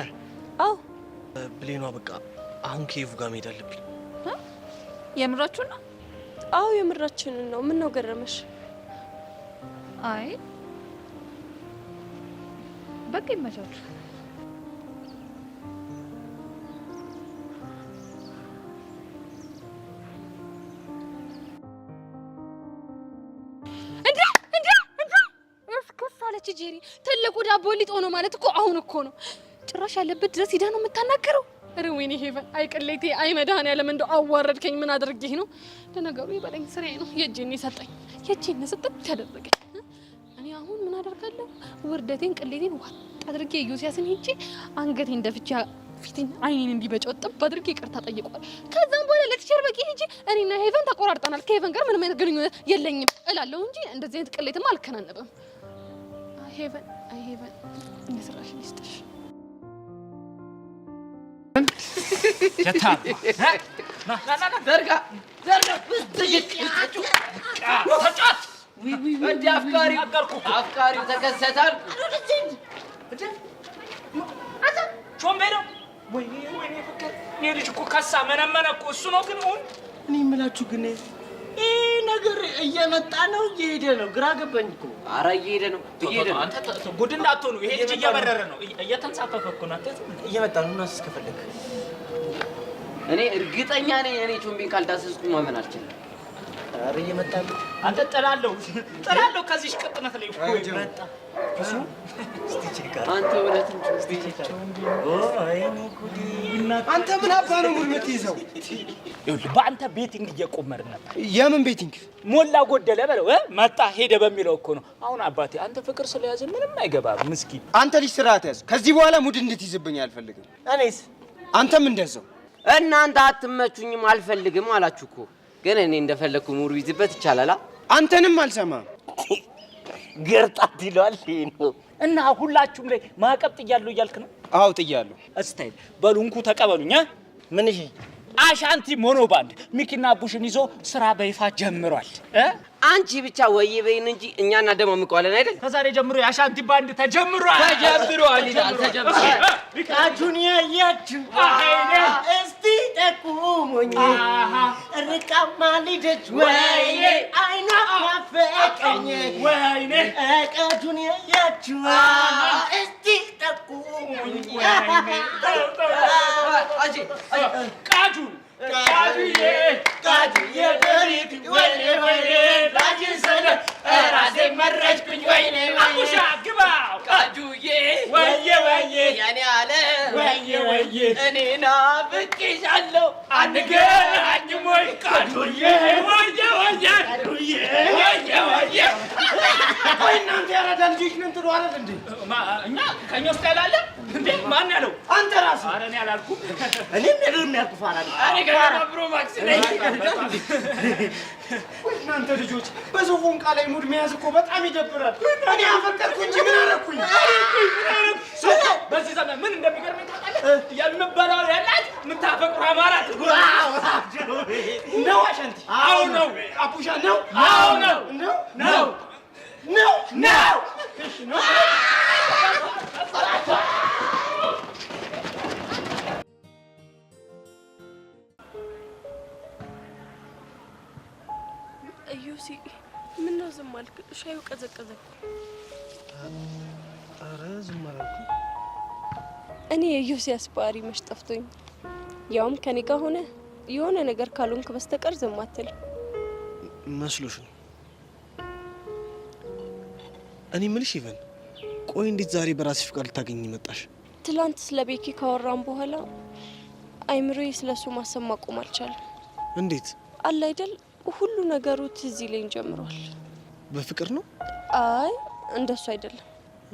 አዎ ብሌኗ፣ በቃ አሁን ከሄቭ ጋር መሄድ አለብኝ። የምራችሁ ነው? አዎ የምራችንን ነው። ምን ነው ገረመሽ? አይ በቃ ይመቻችሁ። እንዴ እንዴ እንዴ! እስክስ አለች ጄሪ። ትልቁ ዳቦ ሊጥ ሆኖ ማለት እኮ አሁን እኮ ነው። ጭራሽ ያለበት ድረስ ሂዳ ነው የምታናገረው። ኧረ ወይኔ ሄቨን፣ አይ ቅሌቴ፣ አይ መድኃኒዓለም እንደው አዋረድከኝ። ምን አድርጌህ ነው? ለነገሩ ይበለኝ፣ ስራዬ ነው። የእጄን የሰጠኝ የእጄን ስጥት ያደረገኝ። እኔ አሁን ምን አደርጋለሁ? ውርደቴን ቅሌቴን ዋጥ አድርጌ ዮሲያስን ሄጄ አንገቴን ደፍቼ ፊቴን አይኔን እንዲበጨው ጥብ አድርጌ ይቅርታ ጠይቋል። ከዛም በኋላ ለ teacher በቂ ሄጄ እኔና ሄቨን ተቆራርጠናል፣ ከሄቨን ጋር ምንም አይነት ግንኙነት የለኝም እላለሁ እንጂ እንደዚህ አይነት ቅሌትማ አልከናነብም። አይ ሄቨን፣ አይ ሄቨን፣ የስራሽን ይስጥሽ። ዘርጋ ዘርጋ ተጫት እንደ አፍቃሪው አፍቃሪው ተከሰታል። ቾምቤ ነው። ወይኔ ወይኔ ፍቅር፣ ይሄ ልጅ እኮ ከሳ መነመነ እኮ እሱ ነው። ግን አሁን እኔ የምላችሁ ግን ይህ ነገር እየመጣ ነው እየሄደ ነው? ግራ ገባኝ እኮ። ኧረ እየሄደ ነው እየሄደ ነው። አንተ ጉድ እንዳትሆኑ። ይሄ ልጅ እየበረረ ነው፣ እየተንሳፈፈ እኮ ነው። አንተ እየመጣ ነው። እናስ ከፈለግ እኔ እርግጠኛ ነኝ። እኔ ቾምቤን ካልዳሰስኩ ማመን አልችልም። ኧረ እየመጣ ነው። አንተ ጥላለሁ ጥላለሁ ከዚህ ቅጥነት ላይ እኮ መጣ። አንተ እውነትም አንተ ምን አባ ነው mood የምትይዘው? ይኸውልህ በአንተ betting እየቆመርን ነበር። የምን betting? ሞላ ጎደለ በለው እ መጣ ሄደ በሚለው እኮ ነው። አሁን አባቴ አንተ ፍቅር ስለያዘ ምንም አይገባም። ምስኪን አንተ ልጅ ስርዓት ያዝ። ከዚህ በኋላ mood እንድትይዝብኝ አልፈልግም። እኔስ? አንተም እንደዛው። እናንተ አትመቹኝም አልፈልግም አላችሁ እኮ። ግን እኔ እንደፈለግኩ mood ይዝበት ይቻላል። አንተንም አልሰማም። ገርጣት ይለዋል። ይሄ ነው እና ሁላችሁም ላይ ማዕቀብ ጥያለሁ እያልክ ነው? አዎ ጥያለሁ። እስታይል በሉ እንኩ ተቀበሉኝ። ምን? እሺ አሻንቲ ሞኖ ባንድ ሚኪና ቡሽን ይዞ ስራ በይፋ ጀምሯል። አንቺ ብቻ ወይ በይን እንጂ እኛ እናደማምቀዋለን አይደል? ከዛሬ ጀምሮ የአሻንቲ ባንድ ተጀምሯል ተጀምሯል ይላል። ተጀምሯል። ቃጁን ያያችሁ እስቲ ጠቁሙኝ። ርቃማ ልደች ወይኔ አይኗ ናፈቀኝ ወይኔ ቃጁን ያያችሁ እስቲ ጠቁሙኝ። ቃጁ ቃጁዬ ቃጁዬ በሪት ወይኔ ወይኔ ላንቺ ስል ራሴ መረጭኩኝ ወይኔ ወይኔ አቡሻ ግባ ቃጁዬ ወየ ወየ የኔ አለ ወየ ወየ እኔ ናፍቄሻለሁ አንገናኝም ወይ ቃጁዬ ወየ ወየ ቃጁዬ ወየ ወየ ቆይ እናንተ ያራዳ ልጆች ነን ትሉ አይደል እንዴ? እኛ ከኛ ውስጥ ያላለ እንዴ? ማን ያለው? አንተ ራስህ። ኧረ እኔ አላልኩም። እኔም ነገር የሚያልኩ ፋራ ነኝ። እኔ ገና Pro Max ነኝ። ወይ እናንተ ልጆች በሰው ፎንቃ ላይ mood መያዝ እኮ በጣም ይደብራል። እኔ አፈቀርኩ እንጂ ምን አደረኩኝ? በዚህ ዘመን ምን እንደሚገርመኝ ታውቃለህ? የምበላው ያላት የምታፈቅሩ አማራት ነው አሻንቲ? አዎ ነው። አቡሻ ነው? አዎ ነው። ነው ነው ነው ነው። እሺ ነው። ዮሲ ምነው ዝም አልክ? ሻዩ ቀዘቀዘ እኮ። ኧረ ዝም አላልኩም። እኔ የዮሲያስ ባህሪ መች ጠፍቶኝ፣ ያውም ከኔ ጋር ሆነ የሆነ ነገር ካልሆንክ በስተቀር ዝም አትልም። መስሎሽ ነው? እኔ የምልሽ ኢቨን፣ ቆይ እንዴት ዛሬ በራስሽ ፍቃድ ልታገኝ መጣሽ? ትላንት ስለ ቤኪ ካወራን በኋላ አይምሮዬ ስለሱ ማሰብ ማቆም አልቻለም። እንዴት? አለ አይደል ሁሉ ነገሩ ትዝ ይለኝ ጀምሯል። በፍቅር ነው? አይ እንደሱ አይደለም።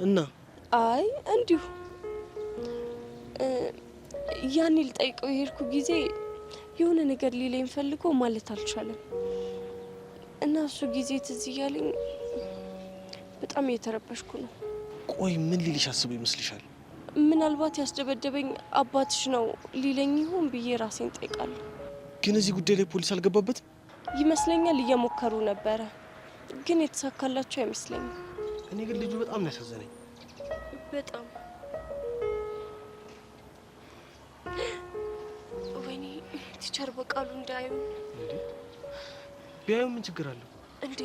እና? አይ እንዲሁ ያኔ ልጠይቀው የሄድኩ ጊዜ የሆነ ነገር ሊለኝ ፈልጎ ማለት አልቻለም። እና እሱ ጊዜ ትዝ እያለኝ በጣም እየተረበሽኩ ነው። ቆይ ምን ሊልሽ አስቦ ይመስልሻል? ምናልባት ያስደበደበኝ አባትሽ ነው ሊለኝ ይሆን ብዬ ራሴን ጠይቃለሁ። ግን እዚህ ጉዳይ ላይ ፖሊስ አልገባበትም? ይመስለኛል እየሞከሩ ነበረ፣ ግን የተሳካላቸው አይመስለኝም። እኔ ግን ልጁ በጣም ነው ያሳዘነኝ። በጣም። ወይኔ teacher በቃሉ እንዳያዩ። እንዴ ቢያዩ ምን ችግር አለው? እንዴ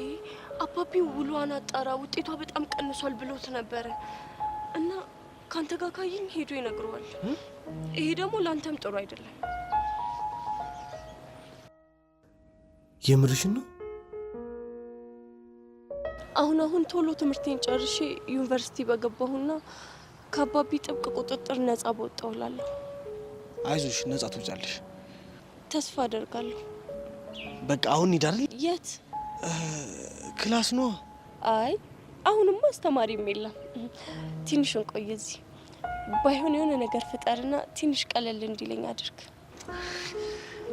አባቢ ውሏን አጣራ ውጤቷ በጣም ቀንሷል ብሎት ነበረ እና ካንተ ጋር ካየኝ ሄዶ ይነግረዋል። ይሄ ደግሞ ላንተም ጥሩ አይደለም። የምርሽን ነው? አሁን አሁን ቶሎ ትምህርቴን ጨርሼ ዩኒቨርሲቲ በገባሁና ከአባቢ ጥብቅ ቁጥጥር ነፃ በወጣሁ እላለሁ። አይዞሽ ነፃ ትወጫለሽ። ተስፋ አደርጋለሁ። በቃ አሁን እንሂድ አይደል? የት? class ነዋ። አይ አሁንማ አስተማሪም የለም። ትንሽ እንቆይ እዚህ። ባይሆን የሆነ ነገር ፍጠርና ትንሽ ቀለል እንዲለኝ አድርግ።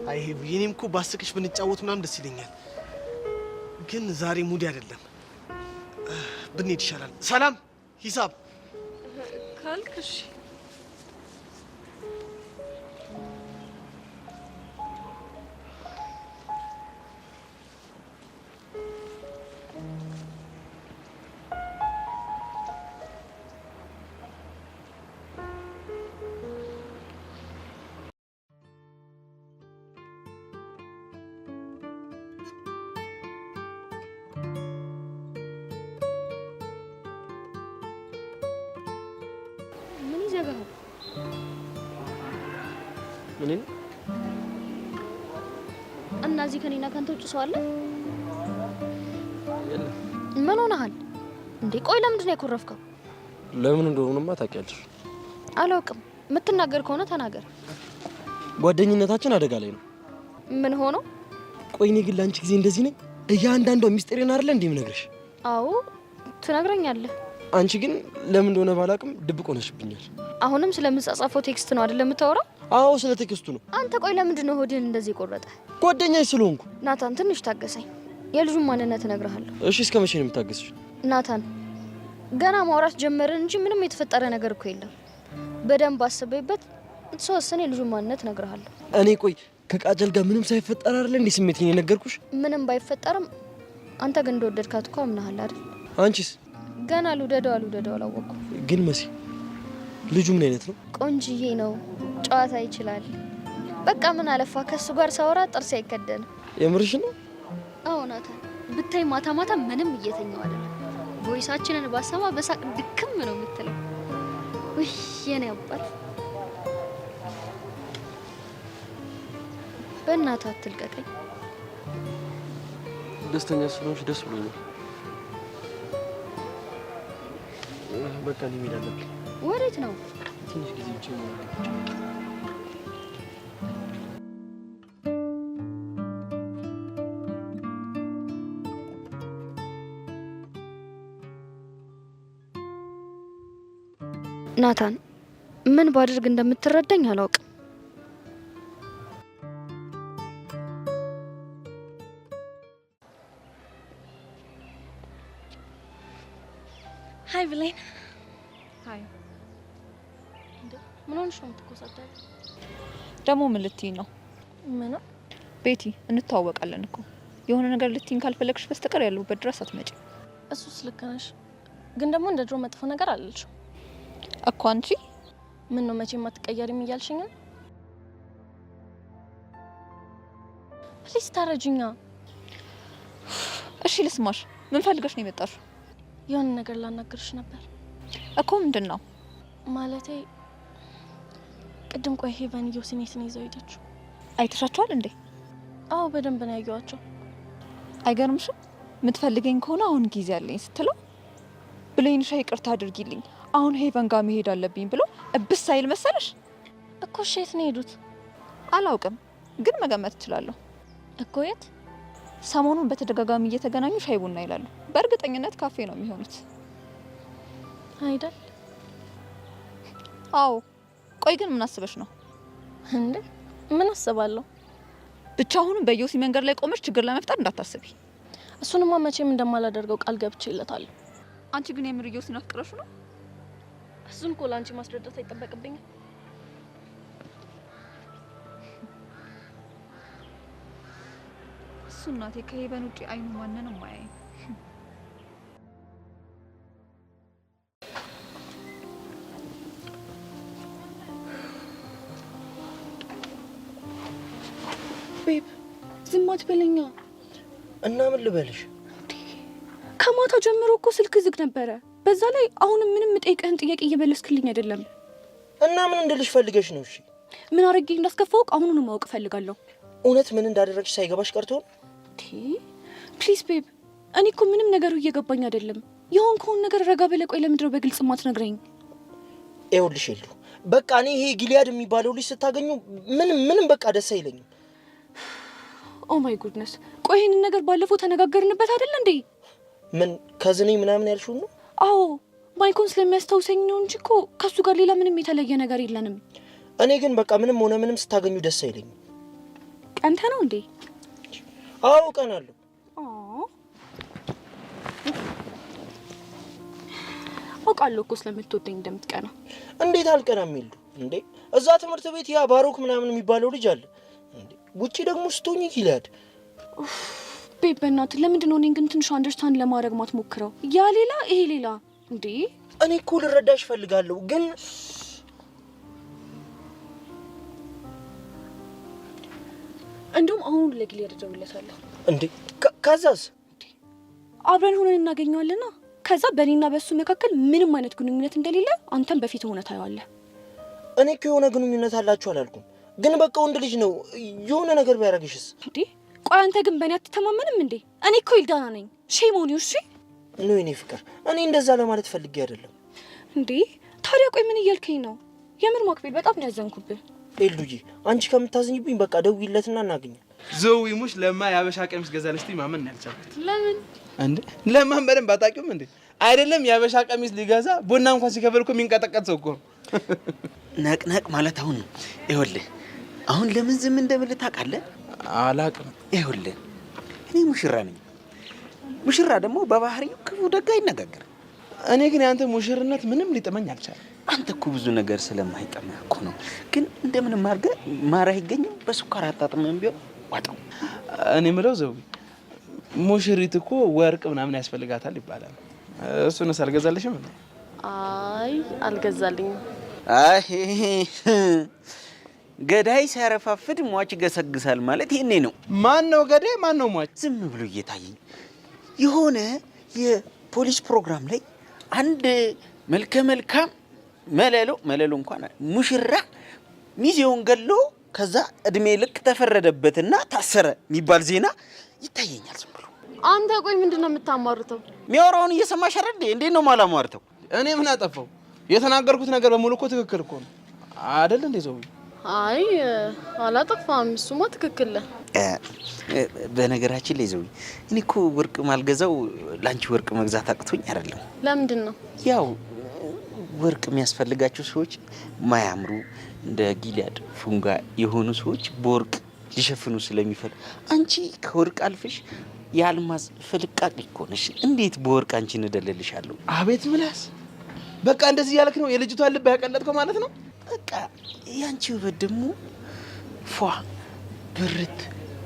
አይ የኔም እኮ ባስቅሽ ብንጫወት ምናምን ደስ ይለኛል፣ ግን ዛሬ mood አይደለም። ብንሄድ ይሻላል። ሰላም ሂሳብ ካልክ እሺ። ምን ይዘጋሃል? እኔን? እና እዚህ ከኔና ካንተ ውጭ ሰው አለ? የለም። ምን ሆነሃል እንዴ? ቆይ ለምንድን ነው ያኮረፍከው? ለምን እንደሆነማ ታውቂያለሽ። አላውቅም። የምትናገር ከሆነ ተናገር። ጓደኝነታችን አደጋ ላይ ነው። ምን ሆኖ? ቆይ እኔ ግን ለአንቺ ጊዜ እንደዚህ ነኝ? እያንዳንዷ ሚስጥሬን አይደለ እንዴ የምነግርሽ? አዎ ትነግረኛለህ። አንቺ ግን ለምን እንደሆነ ባላውቅም ድብቅ ሆነሽብኛል። አሁንም ስለምጻጻፈው text ነው አይደል የምታወራው? አዎ ስለ text ኡ ነው። አንተ ቆይ ለምንድን ነው ሆድህን እንደዚህ የቆረጠ? ጓደኛሽ ስለሆንኩ። ናታን ትንሽ ታገሰኝ፣ የልጁን ማንነት እነግርሃለሁ። እሺ እስከ መቼ ነው የምታገስሽ? ናታን ገና ማውራት ጀመርን እንጂ ምንም የተፈጠረ ነገር እኮ የለም። በደንብ አስቤበት ስወስን የልጁን ማንነት እነግርሃለሁ። እኔ ቆይ ከቃጀል ጋር ምንም ሳይፈጠር አይደል እንዴ ስሜቴን የነገርኩሽ? ምንም ባይፈጠርም አንተ ግን እንደወደድካት እኮ አምናሃል አይደል? አንቺስ? ገና ልውደደው አልውደደው አላወቅኩም። ግን መሲ ልጁ ምን አይነት ነው? ቆንጅዬ ነው፣ ጨዋታ ይችላል። በቃ ምን አለፋ ከሱ ጋር ሳወራ ጥርሴ አይከደንም። የምርሽ ነው? አዎ ናታን፣ ብታይ ማታ ማታ ምንም እየተኛው አይደለም። voice ኣችንን ባሰማ በሳቅ ድክም ነው የምትለው። ውይ የኔ አባት፣ በእናትህ አትልቀቀኝ። ደስተኛ ስለሆንሽ ደስ ብሎኛል። በቃ እኔ መሄድ አለብኝ። ወዴት ነው? ትንሽ ጊዜ ብቻ መሆን አለብኝ። ናታን፣ ምን ባደርግ እንደምትረዳኝ አላውቅም። Hi ብሌን። Hi። እንዴ ምን ሆነሽ ነው የምትኮሳተሪው? ደግሞ ምን ልትይኝ ነው? ምንም። ቤቲ እንተዋወቃለን እኮ። የሆነ ነገር ልትይኝ ካልፈለግሽ በስተቀር ያለሁበት ድረስ አትመጪም። እሱስ ልክ ነሽ፣ ግን ደግሞ እንደ ድሮ መጥፎ ነገር አልልሽም እኮ። አንቺ ምን ነው መቼም አትቀየሪም እያልሽኝ ነው? Please ታረጅኛ። እሺ ልስማሽ። ምን ፈልገሽ ነው የመጣሽው? የሆነ ነገር ላናግርሽ ነበር። እኮ ምንድን ነው? ማለቴ ቅድም ቆይ ሄቨን ዮሲን የት ነው ይዘው ሄደችው? አይተሻቸዋል እንዴ? አዎ በደንብ ነው ያየኋቸው። አይገርምሽም? የምትፈልገኝ ከሆነ አሁን ጊዜ አለኝ ስትለው ብሌንሻ ይቅርታ አድርጊልኝ አሁን ሄቨን ጋር መሄድ አለብኝ ብሎ እብስ አይል መሰለሽ? እኮ እሺ የት ነው የሄዱት? አላውቅም፣ ግን መገመት እችላለሁ። እኮ የት? ሰሞኑን በተደጋጋሚ እየተገናኙ ሻይ ቡና ይላሉ። በእርግጠኝነት ካፌ ነው የሚሆኑት። አይደል? አዎ። ቆይ ግን ምን አስበሽ ነው እንዴ? ምን አስባለሁ? ብቻ አሁንም በዮሲ መንገድ ላይ ቆመሽ ችግር ለመፍጠር እንዳታስቢ። እሱንማ መቼም እንደማላደርገው ቃል ገብቼለታለሁ። አንቺ ግን የምር ዮሲን አፍቅረሽ ነው? እሱን እኮ ለአንቺ ማስረዳት አይጠበቅብኝም። እሱ እናቴ ከሄቨን ውጪ አይኑ ማንንም አያይም። Babe ዝም አትበለኛ። እና ምን ልበልሽ? ከማታ ጀምሮ እኮ ስልክ ዝግ ነበረ። በዛ ላይ አሁንም ምንም የምጠይቅህን ጥያቄ እየመለስክልኝ አይደለም። እና ምን እንድልሽ ፈልገሽ ነው? እሺ ምን አድርጌ እንዳስከፋውቅ አሁኑኑ ማወቅ እፈልጋለሁ። እውነት ምን እንዳደረግሽ ሳይገባሽ ቀርቶ ነው? Please babe፣ እኔ እኮ ምንም ነገሩ እየገባኝ አይደለም። የሆንከውን ነገር ረጋ ብለህ ቆይ፣ ለምንድን ነው በግልጽ ማትነግረኝ? ይኸውልሽ የሉ በቃ እኔ ይሄ ጊሊያድ የሚባለው ልጅ ስታገኙ ምንም ምንም በቃ ደስ አይለኝም። Oh my goodness! ቆይ ይሄንን ነገር ባለፈው ተነጋገርንበት አይደል እንዴ? ምን ከዝኔ ምናምን ያልሽው ነው? አዎ ማይኮን ስለሚያስታውሰኝ ነው እንጂ እኮ ከሱ ጋር ሌላ ምንም የተለየ ነገር የለንም። እኔ ግን በቃ ምንም ሆነ ምንም ስታገኙ ደስ አይለኝም። ቀንተ ነው እንዴ? አዎ ቀናለሁ። አውቃለሁ እኮ ስለምትወደኝ እንደምትቀና። እንዴት አልቀናም? ይሉ እንዴ እዛ ትምህርት ቤት ያ ባሮክ ምናምን የሚባለው ልጅ አለ እንዴ። ውጪ ደግሞ ስትሆኚ ጊልያድ። Babe በእናትህ ለምንድን ነው እኔን ግን ትንሽ understand ለማድረግ ማትሞክረው? ያ ሌላ ይሄ ሌላ እንዴ። እኔ እኮ ልረዳሽ እፈልጋለሁ ግን እንደውም አሁን ለጊልያድ እደውልለታለሁ። እንዴ ከዛስ? አብረን ሆነን እናገኘዋለና ከዛ በእኔና በእሱ መካከል ምንም አይነት ግንኙነት እንደሌለ አንተም በፊት ሆነ ታየዋለህ። እኔ እኮ የሆነ ግንኙነት አላችሁ አላልኩም፣ ግን በቃ ወንድ ልጅ ነው የሆነ ነገር ቢያደርግሽስ? እንዴ ቆይ አንተ ግን በእኔ አትተማመንም እንዴ? እኔ እኮ ይልዳና ነኝ። Shame on you። እሺ No የኔ ፍቅር፣ እኔ እንደዛ ለማለት ፈልጌ አይደለም። እንዴ ታዲያ ቆይ ምን እያልከኝ ነው? የምር ማክቤል በጣም ነው ያዘንኩብህ። ኤልዱዬ አንቺ ከምታዝኝብኝ በቃ ደውይለትና እናገኘው። ዘዊ ሙሽ ለማ የሀበሻ ቀሚስ ገዛለች ስትይ ማመን ነው ያልቻልኩት። ለምን እንዴ? ለማን በደንብ አታውቂውም እንዴ? አይደለም የሀበሻ ቀሚስ ሊገዛ ቡና እንኳን ሲከፍል እኮ የሚንቀጠቀጥ ሰው እኮ ነው። ነቅነቅ ማለት አሁን ነው። ይኸውልህ አሁን ለምን ዝም እንደምልህ ታውቃለህ? አላውቅም። ይኸውልህ እኔ ሙሽራ ነኝ። ሙሽራ ደግሞ በባህሪው ክፉ ደግ አይነጋገርም። እኔ ግን የአንተ ሙሽርነት ምንም ሊጥመኝ አልቻለም። አንተ እኮ ብዙ ነገር ስለማይጠምህ እኮ ነው። ግን እንደምንም አድርገህ ማር አይገኝም፣ በስኳር አጣጥመህም ቢሆን ዋጠው። እኔ የምለው ዘዊ ሙሽሪት እኮ ወርቅ ምናምን ያስፈልጋታል ይባላል። እሱንስ አልገዛልሽም እንዴ? አይ አልገዛልኝም። አይ ገዳይ ሲያረፋፍድ ሟች ይገሰግሳል ማለት ይሄኔ ነው። ማን ነው ገዳይ? ማን ነው ሟች? ዝም ብሎ እየታየኝ የሆነ የፖሊስ ፕሮግራም ላይ አንድ መልከ መልካም መለሎ መለሎ እንኳን ሙሽራ ሚዜውን ገሎ ከዛ እድሜ ልክ ተፈረደበትና ታሰረ የሚባል ዜና ይታየኛል። ዝም ብሎ አንተ ቆይ ምንድን ነው የምታሟርተው? የሚያወራውን እየሰማሽ አይደል? እንዴት ነው ማላሟርተው? እኔ ምን አጠፋው? የተናገርኩት ነገር በሙሉ እኮ ትክክል እኮ ነው አይደል እንዴ? ዘዊ አይ አላጠፋም፣ እሱማ ትክክል ነህ። በነገራችን ላይ ዘዊ እኔ እኮ ወርቅ ማልገዛው ለአንቺ ወርቅ መግዛት አቅቶኝ አይደለም። ለምንድን ነው? ያው ወርቅ የሚያስፈልጋቸው ሰዎች ማያምሩ እንደ ጊልያድ ፉንጋ የሆኑ ሰዎች በወርቅ ሊሸፍኑ ስለሚፈልጉ፣ አንቺ ከወርቅ አልፈሽ የአልማዝ ፍልቃቂ እኮ ነሽ። እንዴት በወርቅ አንቺን እደልልሻለሁ? አቤት ምላስ! በቃ እንደዚህ ያልክ ነው የልጅቷን ልብ ያቀለጥከው ማለት ነው። በቃ ያንቺ ውበት ደግሞ ፏ ብርት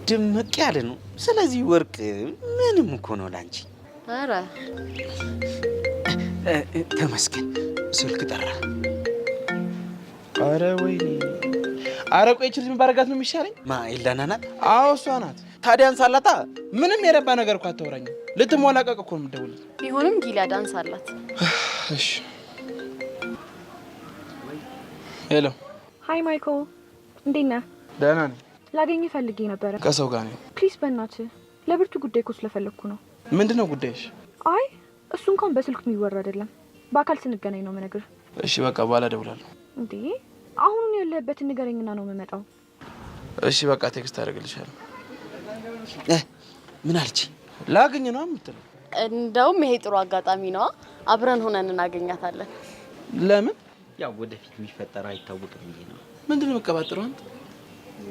ድምቅ ያለ ነው። ስለዚህ ወርቅ ምንም እኮ ነው ላንቺ። ኧረ ተመስገን ስልክ ጠራ። ኧረ ወይኔ! ኧረ ቆይ ይህች ልጅ ምን ባደርጋት ነው የሚሻለኝ? ማ ኤልዳና ናት? አዎ እሷ ናት። ታዲያ አንሳላታ። ምንም የረባ ነገር እኮ አታወራኝም። ልትሞላቀቅ እኮ ነው የምትደውልልኝ። ቢሆንም ጊሊያድ አንሳላት። እሺ። Hello። Hi ማይክል፣ እንዴት ነህ? ደህና ነኝ። ላገኝህ ፈልጌ ነበረ። ከሰው ጋር ነኝ። Please በእናትህ ለብርቱ ጉዳይ እኮ ስለፈለግኩ ነው። ምንድን ነው ጉዳይሽ? አይ እሱ እንኳን በስልክ የሚወራ አይደለም፣ በአካል ስንገናኝ ነው የምነግርህ። እሺ በቃ በኋላ እደውላለሁ። እንዴ አሁኑን ያለህበትን ንገረኝና ነው የምመጣው። እሺ በቃ text አደርግልሻለሁ። ምን አለች? ላግኝ ነው የምትለው? እንደውም ይሄ ጥሩ አጋጣሚ ነዋ። አብረን ሆነን እናገኛታለን። ለምን? ያው ወደፊት የሚፈጠረው አይታወቅም ብዬ ነው። ምንድን ነው የምትቀባጥረው አንተ?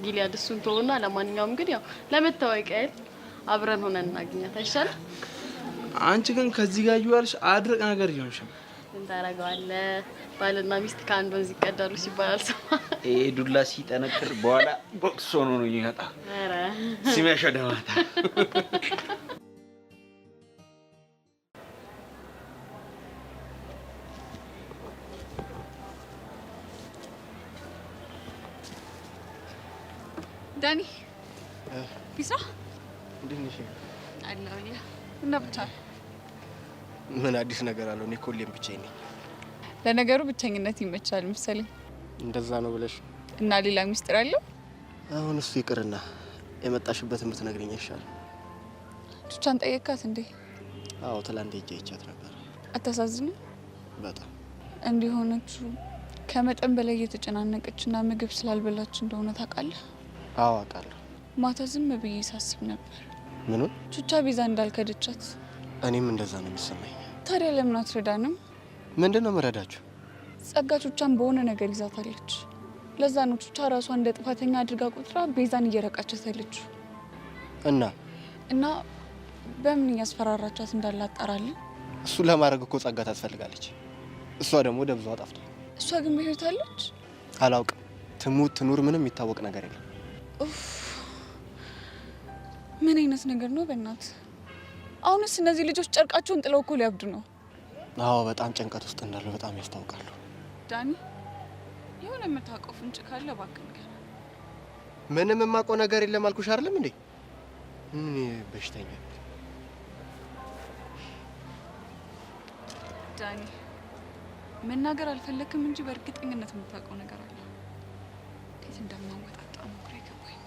ጊሊያድ እሱን ተወውና፣ ለማንኛውም ግን ያው ለመታወቂያ ያህል አብረን ሆነን እናገኛት አይሻልም? አንቺ ግን ከዚህ ጋር እየዋልሽ አድርቅ ነገር እየሆንሽ ነው። ምን ታደርገዋለህ? ባልና ሚስት ከአንድ ወንዝ ይቀዳሉ ሲባል አልሰማህም? ይሄ ዱላ ሲጠነክር በኋላ ቦክስ ሆኖ ነው የሚመጣ። ኧረ ሲመሽ ወደ ማታ። ዳኒ ፒሳ እንዴት ነሽ? አለሁልህ። እና ብቻ ምን አዲስ ነገር አለው? እኔ እኮ ሁሌም ብቻዬን ነኝ። ለነገሩ ብቸኝነት ይመቻል መሰለኝ። እንደዛ ነው ብለሽ? እና ሌላ ሚስጥር አለው? አሁን እሱ ይቅርና የመጣሽበትን ብትነግሪኝ ይሻላል። ቹቻን ጠየካት እንዴ? አዎ ትላንት ሄጄ አይቻት ነበር። አታሳዝንም? በጣም። እንዲህ ሆነችው ከመጠን በላይ እየተጨናነቀችና ምግብ ስላልበላች እንደሆነ ታውቃለህ? አዎ አውቃለሁ። ማታ ዝም ብዬ ሳስብ ነበር። ምኑን? ቹቻ ቤዛ እንዳልከደቻት። እኔም እንደዛ ነው የሚሰማኝ። ታዲያ ለምን አትረዳንም? ምንድን ነው የምረዳችሁ? ጸጋ ቹቻን በሆነ ነገር ይዛታለች። ለዛ ነው ቹቻ ራሷን እንደ ጥፋተኛ አድርጋ ቆጥራ ቤዛን እየረቃቻት ያለችው። እና እና በምን እያስፈራራቻት እንዳለ አጣራለን። እሱን ለማድረግ እኮ ጸጋ ታስፈልጋለች። እሷ ደግሞ ደብዛዋ ጠፍቷል። እሷ ግን በህይወት አለች? አላውቅም። ትሙት ትኑር ምንም የሚታወቅ ነገር የለም። ኡፍ፣ ምን አይነት ነገር ነው በእናት? አሁንስ እነዚህ ልጆች ጨርቃቸውን ጥለው እኮ ሊያብዱ ነው። አዎ በጣም ጭንቀት ውስጥ እንዳሉ በጣም ያስታውቃሉ። ዳኒ የሆነ የምታውቀው ፍንጭ ካለ እባክህ ንገረኝ። ምንም የማውቀው ነገር የለም አልኩሽ አይደለም እንዴ? ምን በሽተኛ ዳኒ መናገር አልፈለክም እንጂ በእርግጠኝነት የምታውቀው ነገር አለ። እንዴት እንደማወጣጣ ነው ግራ የገባኝ።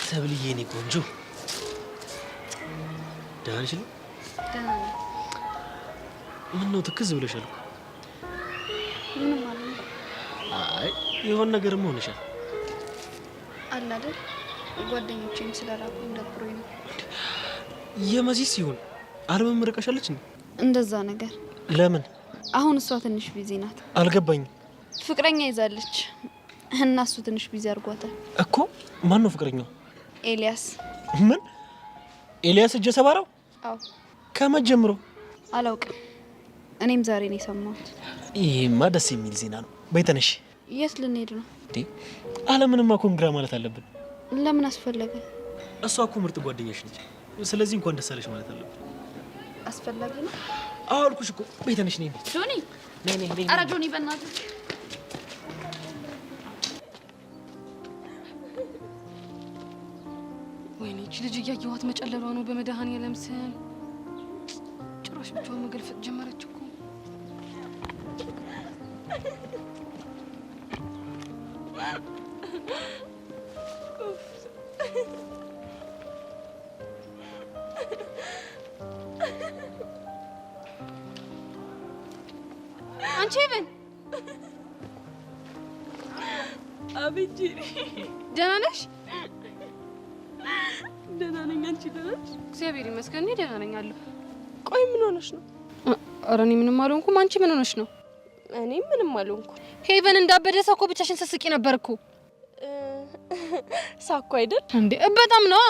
ሰብልዬ የኔ ቆንጆ ደህና ነሽ? ደህና ነኝ። ምነው ትክዝ ብለሻል እኮ? ምንም አልሆንኩም። አይ የሆነ ነገርም ሆነሻል። አለ አይደል ጓደኞቼም ስለራቁኝ ደብሮኝ ነው። የመሲስ ይሁን አለምም ርቀሻለች እንዴ? እንደዛ ነገር። ለምን? አሁን እሷ ትንሽ busy ናት። አልገባኝም። ፍቅረኛ ይዛለች እና እሱ ትንሽ busy አድርጓታል። እኮ ማን ነው ፍቅረኛው? ኤልያስ። ምን? ኤልያስ እጀ ሰባራው? አዎ። ከመቼ ጀምሮ? አላውቅም። እኔም ዛሬ ነው የሰማሁት። ይሄማ ደስ የሚል ዜና ነው። በይ ተነሽ። የት ልንሄድ ነው? እንዴ አለምንማ congra ማለት አለብን። ለምን አስፈለገ? እሷ እኮ ምርጥ ጓደኛሽ ነች። ስለዚህ እንኳን ደስ አለሽ ማለት አለብን። አስፈላጊ ነው? አዎ አልኩሽ እኮ። በይ ተነሽ። ነይ ጆኒ፣ ነይ ነይ ነይ። ኧረ ጆኒ በእናትህ። ወይኔ ይህች ልጅ እያየኋት መጨለሏ ነው። በመድኃኒዓለም ስም ጭራሽ ብቻዋን መገልፈጥ ጀመረች እኮ። አንቺ ሄቨን። አቤት ጄሪ። ደህና ነሽ? ደህና ነኝ። አንቺ ደህና ነሽ? እግዚአብሔር ይመስገን እኔ ደህና ነኝ አለሁ። ቆይ ምን ሆነሽ ነው? ኧረ እኔ ምንም አልሆንኩም። አንቺ ምን ሆነሽ ነው? እኔ ምንም አልሆንኩም። ሄቨን እንዳበደ ሰው እኮ ብቻሽን ስትስቂ ነበር እኮ። ሳኩ አይደል እንዴ? በጣም ነው።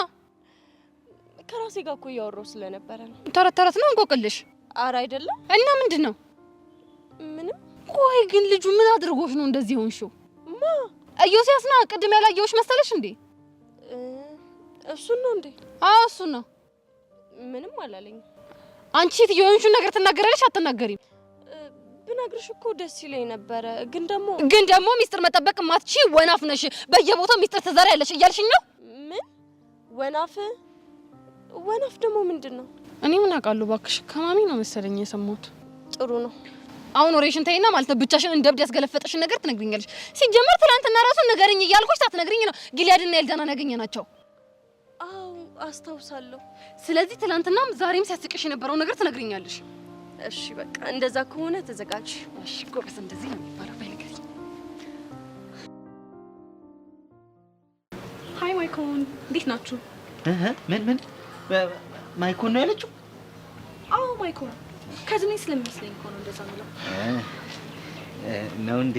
ከራሴ ጋር እኮ እያወራሁ ስለነበረ ነው። ተረት ተረት ነው እንቆቅልሽ? ኧረ አይደለም። እና ምንድን ነው? ምንም። ቆይ ግን ልጁ ምን አድርጎሽ ነው እንደዚህ ሆንሽው? ማ? ኢዮስያስ ነው። ቅድም ያላየሁሽ መሰለሽ እንዴ? እሱን ነው እንዴ? አዎ እሱን ነው። ምንም አላለኝም። አንቺ ሴትዮ የሆንሽውን ነገር ትናገሪያለሽ አትናገሪም? ብነግርሽ እኮ ደስ ይለኝ ነበረ፣ ግን ደግሞ ግን ደግሞ ሚስጥር መጠበቅ ማትቺ ወናፍ ነሽ፣ በየቦታው ሚስጥር ትዘሪያለሽ እያልሽኝ ነው? ምን? ወናፍ? ወናፍ ደግሞ ምንድን ነው? እኔ ምን አውቃለሁ እባክሽ፣ ከማሚ ነው መሰለኝ የሰማሁት። ጥሩ ነው። አሁን ወሬሽን ተይና ማለት ነው ብቻሽን እንደ እብድ ያስገለፈጠሽን ነገር ትነግሪኛለሽ። ሲጀመር ትናንትና ራሱ ንገሪኝ እያልኩሽ ሳትነግሪኝ ነው ጊሊያድና ኤልዳናን ያገኘናቸው። አዎ አስታውሳለሁ። ስለዚህ ትናንትናም ዛሬም ሲያስቅሽ የነበረው ነገር ትነግሪኛለሽ። እሺ በቃ እንደዛ ከሆነ ተዘጋጅ። እሺ ጎበዝ፣ እንደዚህ ነው የሚባለው። በይ ንገሪኝ። Hi ማይኮን፣ እንዴት ናችሁ? ምን ምን ማይኮን ነው ያለችው? አዎ ማይኮን፣ cousin ኤ ስለሚመስለኝ እኮ ነው እንደዛ የምለው። ነው እንዴ?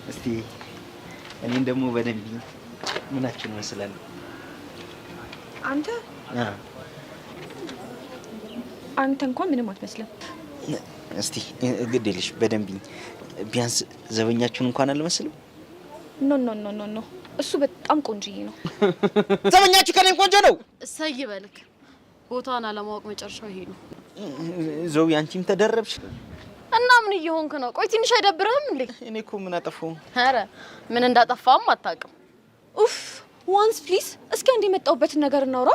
እስቲ እኔን ደግሞ በደንብ ምናችን እመስላለሁ? አንተ አንተ እንኳን ምንም አትመስልም። እስቲ ግድ የለሽ በደንብ ቢያንስ ዘበኛችሁን እንኳን አልመስልም። No, no, no, no, no፣ እሱ በጣም ቆንጅዬ ነው። ዘበኛችሁ ከኔም ቆንጆ ነው። እሰይ ይበልክ። ቦታዋን አለማወቅ መጨረሻው ይሄ ነው። ዘው አንቺም ተደረብሽ። እና ምን እየሆንክ ነው? ቆይ ትንሽ አይደብርህም እንዴ? እኔ እኮ ምን አጠፋሁ? ኧረ ምን እንዳጠፋም አታውቅም። ኡፍ once please፣ እስኪ አንድ የመጣሁበትን ነገር እናውራ።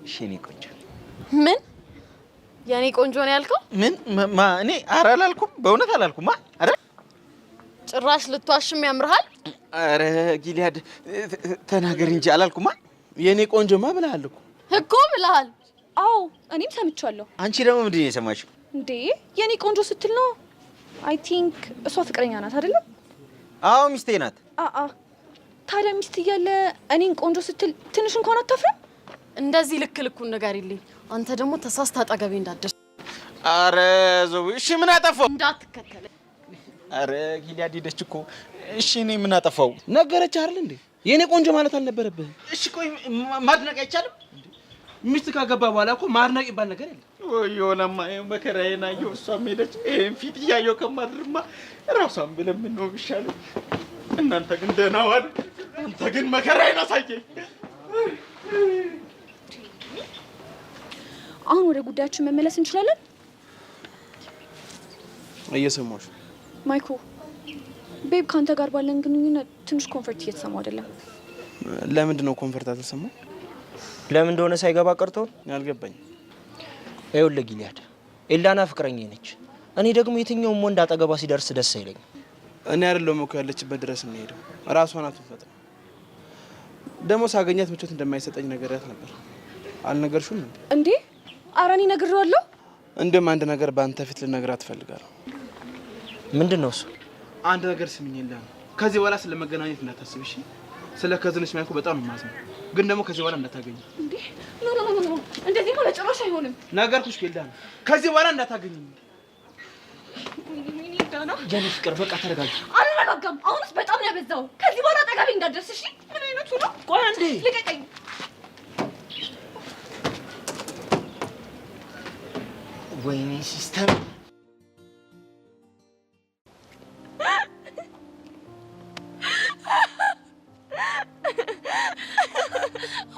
እሺ የኔ ቆንጆ። ምን የኔ ቆንጆ ነው ያልከው? ምን ማ እኔ? ኧረ አላልኩም፣ በእውነት አላልኩም። ማ ኧረ ጭራሽ ልትዋሽም ያምርሃል። ኧረ ጊሊያድ ተናገር እንጂ አላልኩማ። የኔ ቆንጆማ ብለሃል እኮ። እኮ ብለሃል። አዎ እኔም ሰምቻለሁ። አንቺ ደግሞ ምንድን ነው የሰማሽው? እንዴ የኔ ቆንጆ ስትል ነው። I think እሷ ፍቅረኛ ናት አይደለም? አዎ ሚስቴ ናት። አአ ታዲያ ሚስት እያለ እኔን ቆንጆ ስትል ትንሽ እንኳን አታፍርም? እንደዚህ ልክ ልኩን ንገሪልኝ። አንተ ደግሞ ተሳስተህ አጠገቤ እንዳትደርስ። ኧረ ዘው እሺ ምን አጠፋው? እንዳትከተለኝ። ኧረ ጊሊያድ ሄደች እኮ። እሺ እኔ ምን አጠፋው? ነገረች አይደል እንዴ? የኔ ቆንጆ ማለት አልነበረብህም። እሺ ቆይ ማድነቅ አይቻልም? ሚስት ካገባ በኋላ እኮ ማድነቅ ይባል ነገር የለም። ወዮናማ መከራዬን አየሁ። እሷም ሄደች። ይሄን ፊት እያየሁ ከማድርማ ራሷን ብለምን ነው የሚሻለው። እናንተ ግን ደህና ዋሉ። አንተ ግን መከራዬን አሳየኝ። አሁን ወደ ጉዳያችን መመለስ እንችላለን። እየሰማሁሽ። ማይኮ babe፣ ከአንተ ጋር ባለን ግንኙነት ትንሽ comfort እየተሰማው አይደለም። ለምንድን ነው comfort አልተሰማው? ለምን እንደሆነ ሳይገባ ቀርቶ አልገባኝም። ይኸውልህ ጊሊያድ፣ ኤልዳና ፍቅረኛዬ ነች። እኔ ደግሞ የትኛውም ወንድ አጠገቧ ሲደርስ ደስ አይለኝም። እኔ አይደለሁም እኮ ያለችበት ድረስ የምሄደው፣ ራሷ ናት የምትፈጥነው። ደግሞ ሳገኛት ምቾት እንደማይሰጠኝ ነገርያት ነበር። አልነገርሽውም እንዴ? እንዴ ኧረ እኔ ነግሬዋለሁ። እንዲሁም አንድ ነገር በአንተ ፊት ልነግራት እፈልጋለሁ። ምንድን ነው እሱ? አንድ ነገር ስሚኝ ኤልዳና፣ ከዚህ በኋላ ስለ መገናኘት እንዳታስብ እሺ? ስለ cousin ሽ ማይኮ በጣም ነው የማዝነው፣ ግን ደግሞ ከዚህ በኋላ እንዳታገኝ። እንዴ no, no, no, no፣ እንደዚህማ በጭራሽ አይሆንም። ነገርኩሽ ኤልዳና፣ ከዚህ በኋላ እንዳታገኝ። የኔ ፍቅር በቃ ተረጋጊ። አልረጋጋም። አሁንስ በጣም ነው ያበዛው። ከዚህ በኋላ አጠገቤ እንዳትደርስ እሺ? ምን አይነቱ ነው? ቆይ አንዴ ልቀቀኝ። ወይኔ system።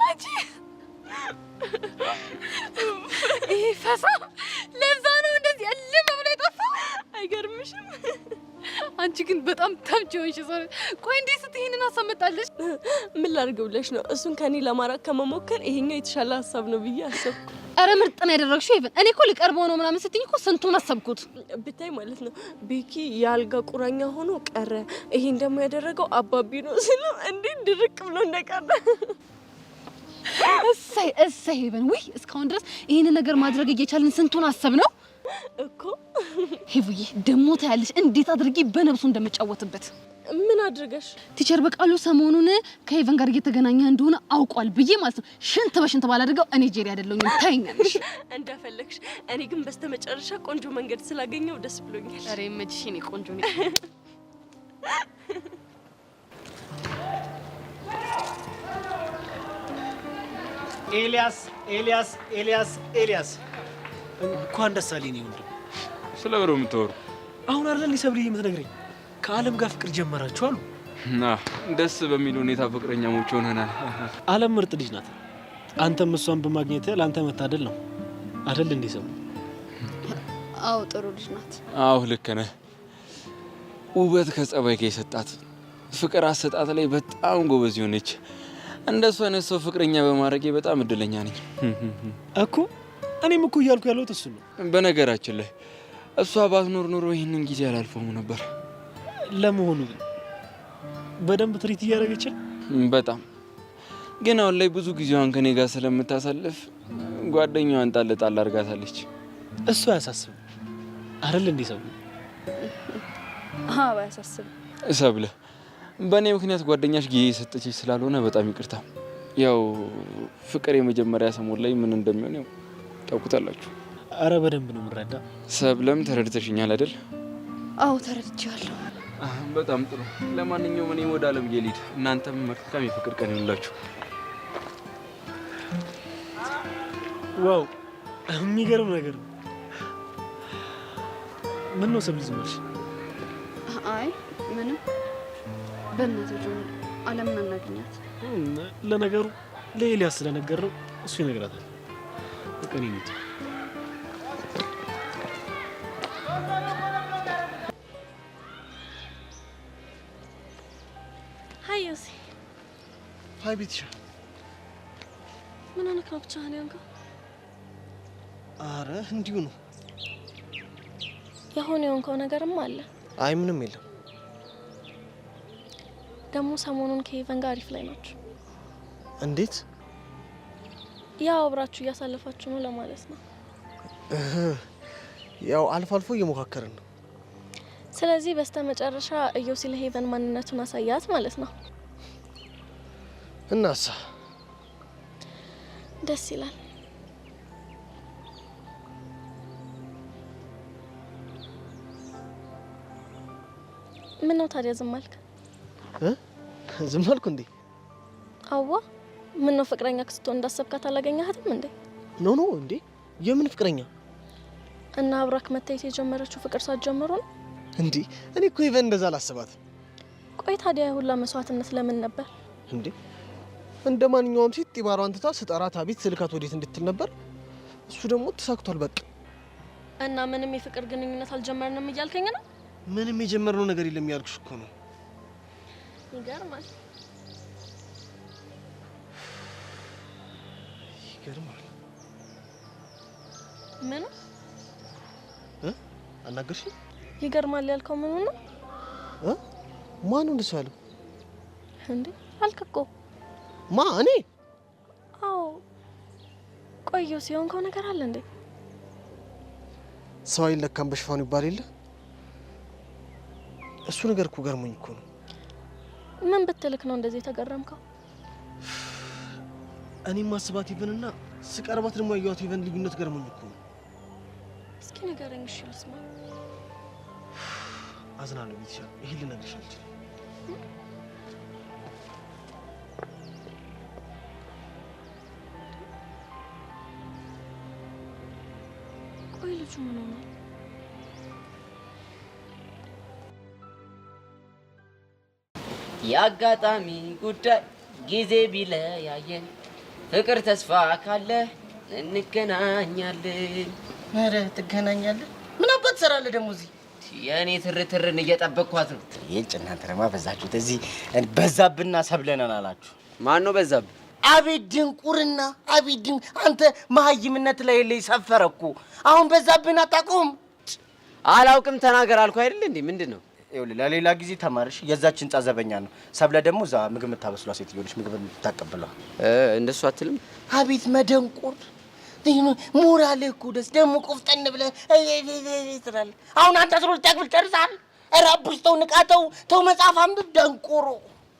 አንቺ ይሄ ፈሳ ለዛ ነው እንደዚህ እልም ብሎ የጠፋው። አይገርምሽም? አንቺ ግን በጣም ተምች የሆንሽ ሰው ነሽ። ቆይ እንዴት ስትይ ይሄንን ሀሳብ መጣልሽ? ምን ላድርግ ብለሽ ነው? እሱን ከኔ ለማራቅ ከመሞከር ይሄኛው የተሻለ ሀሳብ ነው ብዬ አሰብኩ። ኧረ ምርጥ ነው ያደረግሽው። ይብን እኔ እኮ ልቀርበው ነው ምናምን ስትይኝ እኮ ስንቱን አሰብኩት። ብታይ ማለት ነው ቤኪ የአልጋ ቁራኛ ሆኖ ቀረ። ይሄን ደግሞ ያደረገው አባቢ ነው ስለው እንዴት ድርቅ ብሎ እንደቀረ። እሰይ እሰይ ሄቨን፣ ውይ እስካሁን ድረስ ይሄንን ነገር ማድረግ እየቻልን ስንቱን አሰብ ነው እኮ። ሄቡዬ ደግሞ ታያለሽ እንዴት አድርጌ በነብሱ እንደምጫወትበት። ምን አድርገሽ? Teacher በቃሉ ሰሞኑን ከሄቨን ጋር እየተገናኘ እንደሆነ አውቋል ብዬ ማለት ነው ሽንት በሽንት ባላደርገው እኔ ጄሪ አይደለሁም። ታይኛለሽ። እንደፈለግሽ። እኔ ግን በስተመጨረሻ ቆንጆ መንገድ ስላገኘው ደስ ብሎኛል። ኧረ ይመችሽ የኔ ቆንጆ። ኤልያስ ኤልያስ ኤልያስ ኤልያስ እንኳን ደስ አለኝ የኔ ወንድም። ስለ ብሮ የምታወሩ አሁን አይደል እንዴ ሰብልዬ የምትነግረኝ? ከዓለም ጋር ፍቅር ጀመራችሁ አሉ። ና ደስ በሚል ሁኔታ ፍቅረኛሞች ሆነናል። ዓለም ምርጥ ልጅ ናት። አንተም እሷን በማግኘትህ ለአንተ መታደል ነው አይደል እንዴ ሰው? አዎ ጥሩ ልጅ ናት። አዎ ልክ ነህ። ውበት ከጸባይ ጋር የሰጣት ፍቅር አሰጣት ላይ በጣም ጎበዝ የሆነች እንደሱ አይነት ሰው ፍቅረኛ በማድረጌ በጣም እድለኛ ነኝ። እኮ እኔም እኮ እያልኩ ያለሁት እሱ ነው። በነገራችን ላይ እሷ ባትኖር ኖሮ ይህንን ጊዜ አላልፈውም ነበር። ለመሆኑ ግን በደንብ treat እያደረገችን? በጣም። ግን አሁን ላይ ብዙ ጊዜዋን ከኔ ጋር ስለምታሳልፍ ጓደኛዋን ጣል ጣል አድርጋታለች። እሱ አያሳስብም አይደል እንዴ ሰው? አዎ አያሳስብም። ሰብለ፣ በእኔ ምክንያት ጓደኛሽ ጊዜ የሰጠችሽ ስላልሆነ በጣም ይቅርታ። ያው ፍቅር የመጀመሪያ ሰሞን ላይ ምን እንደሚሆን ያው ታውቁታላችሁ። አረ በደንብ ነው የምረዳ። ሰብለም ተረድተሽኛል አይደል? አዎ ተረድቼዋለሁ። በጣም ጥሩ። ለማንኛውም እኔ ወደ አለም ልሂድ፣ እናንተም መልካም የፍቅር ቀን ይሁንላችሁ። Wow፣ የሚገርም ነገር ነው። ምን ነው ሰብል ዝም አልሽ? አይ ምንም። በእናትህ ጆን፣ አለምን አናግኛት። ለነገሩ ለኤልያስ ስለነገርነው እሱ ይነግራታል። በቃ እኔ እንሂድ። Hi ዮሲ። Hi ቤትሻ። ምን ሆነህ ነው ብቻህን የሆንከው? አረ እንዲሁ ነው። የሆነ የሆንከው ነገርም አለ። አይ ምንም የለም። ደግሞ ሰሞኑን ከሄቨን ጋር አሪፍ ላይ ናችሁ። እንዴት? ያው አብራችሁ እያሳለፋችሁ ነው ለማለት ነው። ያው አልፎ አልፎ እየሞካከርን ነው። ስለዚህ በስተመጨረሻ ኢዮሲ ለሄቨን ማንነቱን አሳያት ማለት ነው። እናሳ ደስ ይላል። ምን ነው ታዲያ ዝም አልክ? እ? ዝም አልኩ እንዴ? አዋ፣ ምን ነው ፍቅረኛ ስትሆን እንዳሰብካት አላገኘሃትም እንዴ? No no፣ እንዴ የምን ፍቅረኛ? እና አብራክ መታየት የጀመረችው ፍቅር ሳትጀምሩ ነው እንዴ? እኔ እኮ ሄቨን እንደዛ አላስባትም። ቆይ ታዲያ የሁላ መስዋዕትነት ለምን ነበር? እንዴ እንደ ማንኛውም ሴት ጢባሯን ትታ ስጠራት አቤት ስልካት ወዴት እንድትል ነበር። እሱ ደግሞ ተሳክቷል። በቃ። እና ምንም የፍቅር ግንኙነት አልጀመርንም እያልከኝ ነው? ምንም የጀመርነው ነገር የለም ያልኩሽ እኮ ነው። ይገርማል። ይገርማል። ምኑ? እ? አናገርሽኝ? ይገርማል ያልከው ምኑ ነው? እ? ማን ነው እንደሱ ያለው? እንዴ አልክ እኮ። ማ? እኔ? አዎ። ቆየው ሲሆንከው ነገር አለ እንዴ? ሰው አይለካም በሽፋኑ ይባል የለ? እሱ ነገር እኮ ገርሞኝ እኮ ነው። ምን ብትልክ ነው እንደዚህ የተገረምከው? እኔም ማስባት ሄቨንና ስቀርባት ደግሞ ያየኋት ሄቨን ልዩነት ገርሞኝ እኮ ነው። እስኪ ንገረኝ እሺ ልስማ። አዝናለሁ ቤትሻ፣ ይሄን ልነግርሽ አልችልም። ቆይ ልጁ ምን ሆኗል? የአጋጣሚ ጉዳይ ጊዜ ቢለያየን ፍቅር ተስፋ ካለ እንገናኛለን። ኧረ ትገናኛለህ? ምን አባት ትሰራለህ ደግሞ እዚህ? የእኔ ትርትርን እየጠበቅኳት ነው። ይህች እናንተ ደግሞ በዛችሁት። እዚህ በዛብና ሰብለናል አላችሁ። ማን ነው በዛብህ? አቤት ድንቁርና! አቤት ድን አንተ መሀይምነት ላይ ላይ ሰፈረ እኮ። አሁን በዛብህን አታውቀውም? አላውቅም ተናገር አልኩህ አይደል እንዴ? ምንድን ነው? ይኸውልህ ለሌላ ጊዜ ተማርሽ። የዛች ህንጻ ዘበኛ ነው። ሰብለ ደግሞ እዛ ምግብ የምታበስሏ ሴትዮ ነች፣ ምግብ የምታቀብለዋ። እንደሱ አትልም? አቤት መደንቆር! ሞራልህ እኮ ደስ ደግሞ ቆፍጠን ብለህ ትላለህ። አሁን አንተ 12ኛ ክፍል ጨርሰሃል። ኧረ አቡሽ ተው፣ ንቃ፣ ተው፣ ተው፣ መጽሐፍ አንብብ ደንቆሮ።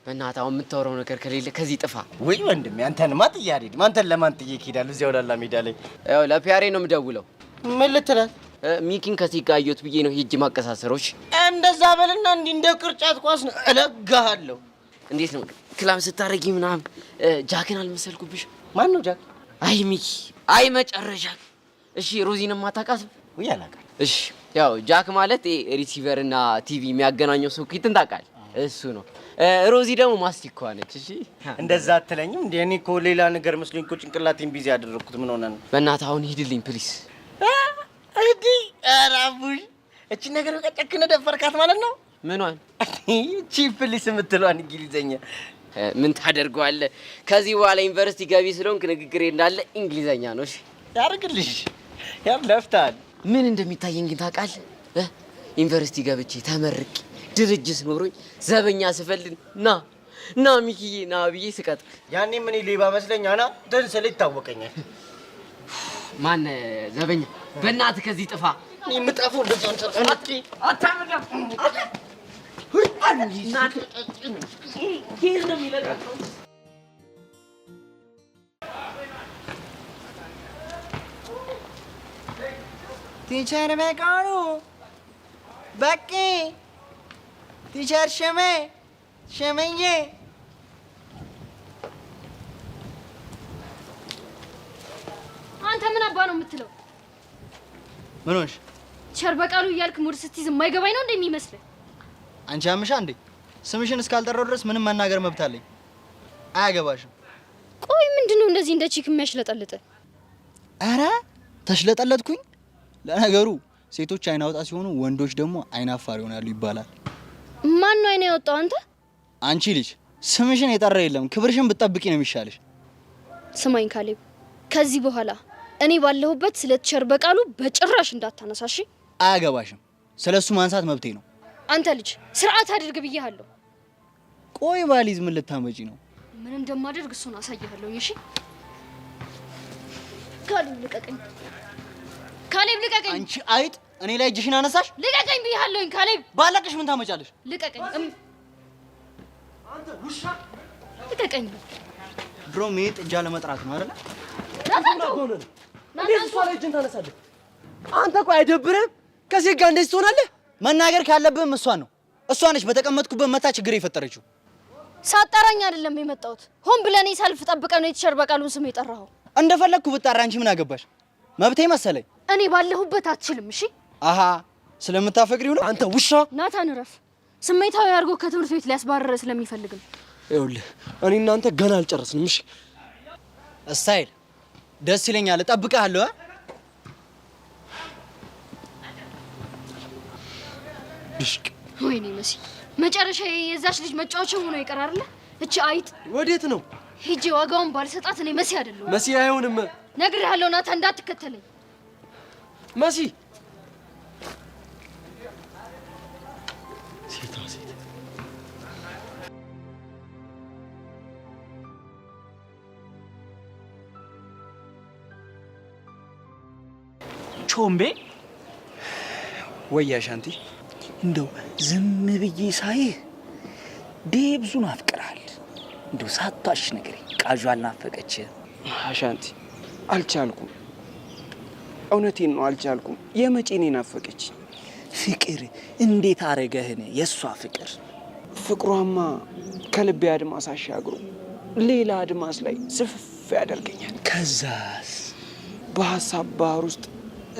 በእናትህ አሁን የምታወራው ነገር ከሌለ ከዚህ ጥፋ። ውይ ወንድሜ አንተንማ ጥዬ አልሄድም። አንተን ለማን ጥዬ እሄዳለሁ? እዚያው ላላ ሜዳ ላይ። ያው ለፒያሬ ነው የምደውለው። ምን ልትላት? ሚኪን ከሴት ጋር አየሁት ብዬ ነው ሂጅ ማቀሳሰሮች። እንደዛ በልና እንዲህ እንደ ቅርጫት ኳስ ነው እለጋሃለሁ። እንዴት ነው ክላም ስታረጊ ምናምን ጃክን አልመሰልኩብሽ? ማን ነው ጃክ? አይ ሚኪ፣ አይ መጨረሻ። እሺ ሮዚን ማታውቃትም? ውይ አላውቃትም። እሺ ያው ጃክ ማለት receiver እና ቲቪ የሚያገናኘው ሶኬትን ታውቃለህ? እሱ ነው። ሮዚ ደግሞ ማስቲኳ ነች። እሺ እንደዛ አትለኝም እንዴ? እኔ እኮ ሌላ ነገር መስሎኝ እኮ ጭንቅላቴን busy ያደረኩት። ምን ሆነ ነው? በእናትህ አሁን ሂድልኝ please። እንዲ ኧረ አቡሽ እቺ ነገር በቃ ጨክነህ ደፈርካት ማለት ነው። ምኗን? እቺ please የምትለዋን እንግሊዘኛ። ምን ታደርገዋለህ? ከዚህ በኋላ ዩኒቨርሲቲ ገቢ ስለሆንክ ንግግሬ እንዳለ እንግሊዘኛ ነው። እሺ ያርግልሽ። ያም ለፍታል። ምን እንደሚታየኝ ግን ታውቃለህ? ዩኒቨርሲቲ ገብቼ ተመርቄ ድርጅት ኖሮኝ ዘበኛ ስፈልግ ና ና ሚኪዬ ና ብዬ ስቀጥር ያኔ ምን ሌባ መስለኝ አና እንትን ስል ይታወቀኛል። ማን ዘበኛ? በእናትህ ከዚህ ጥፋ። እኔ የምጠፋው እንደዚህ አንተ አታመጣም። Teacher በቃሉ፣ በቂ፣ teacher ሽሜ፣ ሽምዬ። አንተ ምን አባ ነው የምትለው? ምን ሆንሽ? Teacher በቃሉ እያልክ mood ስትይዝ የማይገባኝ ነው እንደሚመስልህ? አንቺ አምሻ እንዴ? ስምሽን እስካልጠራው ድረስ ምንም መናገር መብት አለኝ። አያገባሽም። ቆይ ምንድነው እንደዚህ እንደ chick የሚያሽለጠልጥ? ኧረ ተሽለጠለጥኩኝ። ለነገሩ ሴቶች አይን አውጣ ሲሆኑ ወንዶች ደግሞ አይን አፋር ይሆናሉ ይባላል። ማን ነው አይን ያወጣው? አንተ? አንቺ ልጅ ስምሽን የጠራ የለም። ክብርሽን ብትጠብቂ ነው የሚሻልሽ። ስማኝ ካሌብ፣ ከዚህ በኋላ እኔ ባለሁበት ስለ teacher በቃሉ በጭራሽ እንዳታነሳሽ። አያገባሽም። ስለሱ ማንሳት መብቴ ነው። አንተ ልጅ ስርዓት አድርግ ብዬሃለሁ። ቆይ ባሊዝ ምን ልታመጪ ነው? ምን እንደማደርግ እሱን አሳይሃለሁ። እሺ ካሌብ ልቀቀኝ! ካሌብ ልቀቀኝ! አንቺ አይጥ እኔ ላይ እጅሽን አነሳሽ? ልቀቀኝ ብዬሃለሁኝ ካሌብ። ባለቅሽ ምን ታመጫለሽ? ልቀቀኝ! አንተ ውሻ ልቀቀኝ! ድሮም ይሄ ጥጃ ለመጥራት ነው አይደል? እንዴት እሷ ላይ እጅን ታነሳለህ? አንተ ቆይ አይደብርህም? ከሴት ጋር እንደዚህ ትሆናለህ? መናገር ካለብህም እሷን ነው። እሷ ነች በተቀመጥኩበት መታ ችግር የፈጠረችው። ሳጣራኝ አይደለም የመጣሁት። ሆን ብለህ እኔ ሳልፍ ጠብቀህ ነው የ teacher በቃሉን ስም የጠራኸው። እንደፈለግኩ ብጣራ አንቺ ምን አገባሽ? መብቴ መሰለኝ። እኔ ባለሁበት አትችልም። እሺ? አሃ ስለምታፈቅሪው ነው። አንተ ውሻ! ናታን እረፍ። ስሜታዊ አድርጎ ከትምህርት ቤት ሊያስባርር ስለሚፈልግ ነው። ይኸውልህ እኔ እናንተ ገና አልጨረስንም። እሺ? Style ደስ ይለኛል። እጠብቅሃለሁ። ብሽቅ! ወይኔ መሲ፣ መጨረሻ የዛች ልጅ መጫወቻ ሆኖ ይቀር አይደለ? እቺ አይጥ። ወዴት ነው? ሂጄ ዋጋውን ባልሰጣት እኔ መሲ አይደለሁም። መሲ አይሆንም። ነግሬሃለሁ ናታ፣ እንዳትከተለኝ። መሲ ሴታ ሴት። ቾምቤ ወይ አሻንቲ፣ እንደው ዝም ብዬ ሳይህ ዴብዙ ናፍቀሃል። እንደው ሳታሽ ንገረኝ፣ ቃዡ አልናፈቀችህም? አሻንቲ አልቻልኩም። እውነቴን ነው አልቻልኩም። የመቼ ነው ናፈቀች? ፍቅር እንዴት አረገህን? የእሷ ፍቅር ፍቅሯማ ከልቤ አድማስ አሻግሮ ሌላ አድማስ ላይ ስፍፍ ያደርገኛል። ከዛስ በሀሳብ ባህር ውስጥ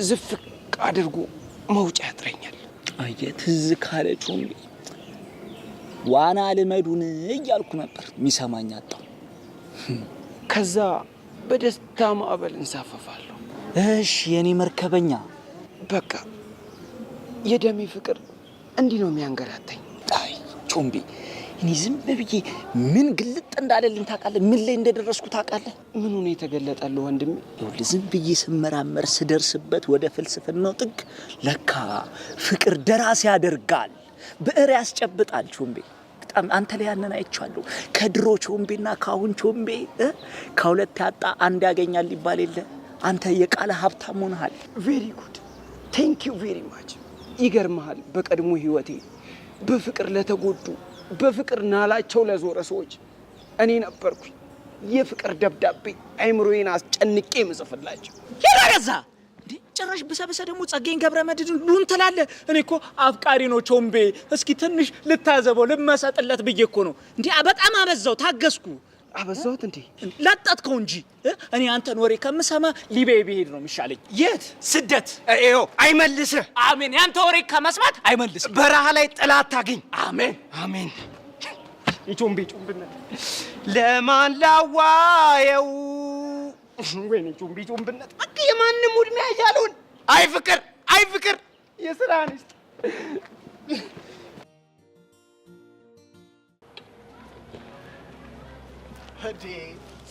ዝፍቅ አድርጎ መውጫ ያጥረኛል። አየህ ትዝ ካለ ቾምቤ ዋና ልመዱን እያልኩ ነበር፣ የሚሰማኝ አጣሁ። ከዛ በደስታ ማዕበል እንሳፈፋለሁ። እሺ የኔ መርከበኛ፣ በቃ የደሜ ፍቅር እንዲህ ነው የሚያንገላታኝ። አይ ቾምቤ እኔ ዝም ብዬ ምን ግልጥ እንዳለልኝ ታውቃለህ? ምን ላይ እንደደረስኩ ታውቃለህ? ምን ሆነ የተገለጠልህ ወንድሜ? ይኸውልህ ዝም ብዬ ስመራመር ስደርስበት ወደ ፍልስፍናው ጥግ ለካ ፍቅር ደራሲ ያደርጋል፣ ብዕር ያስጨብጣል። ቾምቤ በጣም አንተ ላይ ያንን አይቼዋለሁ። ከድሮ ቾምቤና ከአሁን ቾምቤ ከሁለት ያጣ አንድ ያገኛል ይባል የለ፣ አንተ የቃለ ሀብታም ሆነሃል። Very good, thank you very much። ይገርምሃል፣ በቀድሞ ህይወቴ በፍቅር ለተጎዱ፣ በፍቅር ናላቸው ለዞረ ሰዎች እኔ ነበርኩኝ የፍቅር ደብዳቤ አይምሮዬን አስጨንቄ ምጽፍላቸው። ይራረዛ እንዴ ጭራሽ ብሰብሰ ደግሞ ጸጋዬን ገብረ መድኅን ሉን ትላለህ። እኔ እኮ አፍቃሪ ነው ቾምቤ፣ እስኪ ትንሽ ልታዘበው ልመሰጥለት ብዬ እኮ ነው። እንዴ በጣም አበዛው፣ ታገስኩ። አበዛሁት እንዴ? ላጣጥከው እንጂ እኔ አንተን ወሬ ከምሰማ ሊቤ ብሄድ ነው የሚሻለኝ። የት? ስደት። ይኸው አይመልስህ። አሜን። ያንተ ወሬ ከመስማት አይመልስም። በረሃ ላይ ጥላ አታገኝ። አሜን አሜን። የቾምቤ ቾምብነት ለማን ላዋየው? ወይኔ ቾምቤ ቾምብነት በቃ የማንም ውድሜ ያያለውን። አይ ፍቅር፣ አይ ፍቅር፣ የስራህን ይስጥ። እንዴ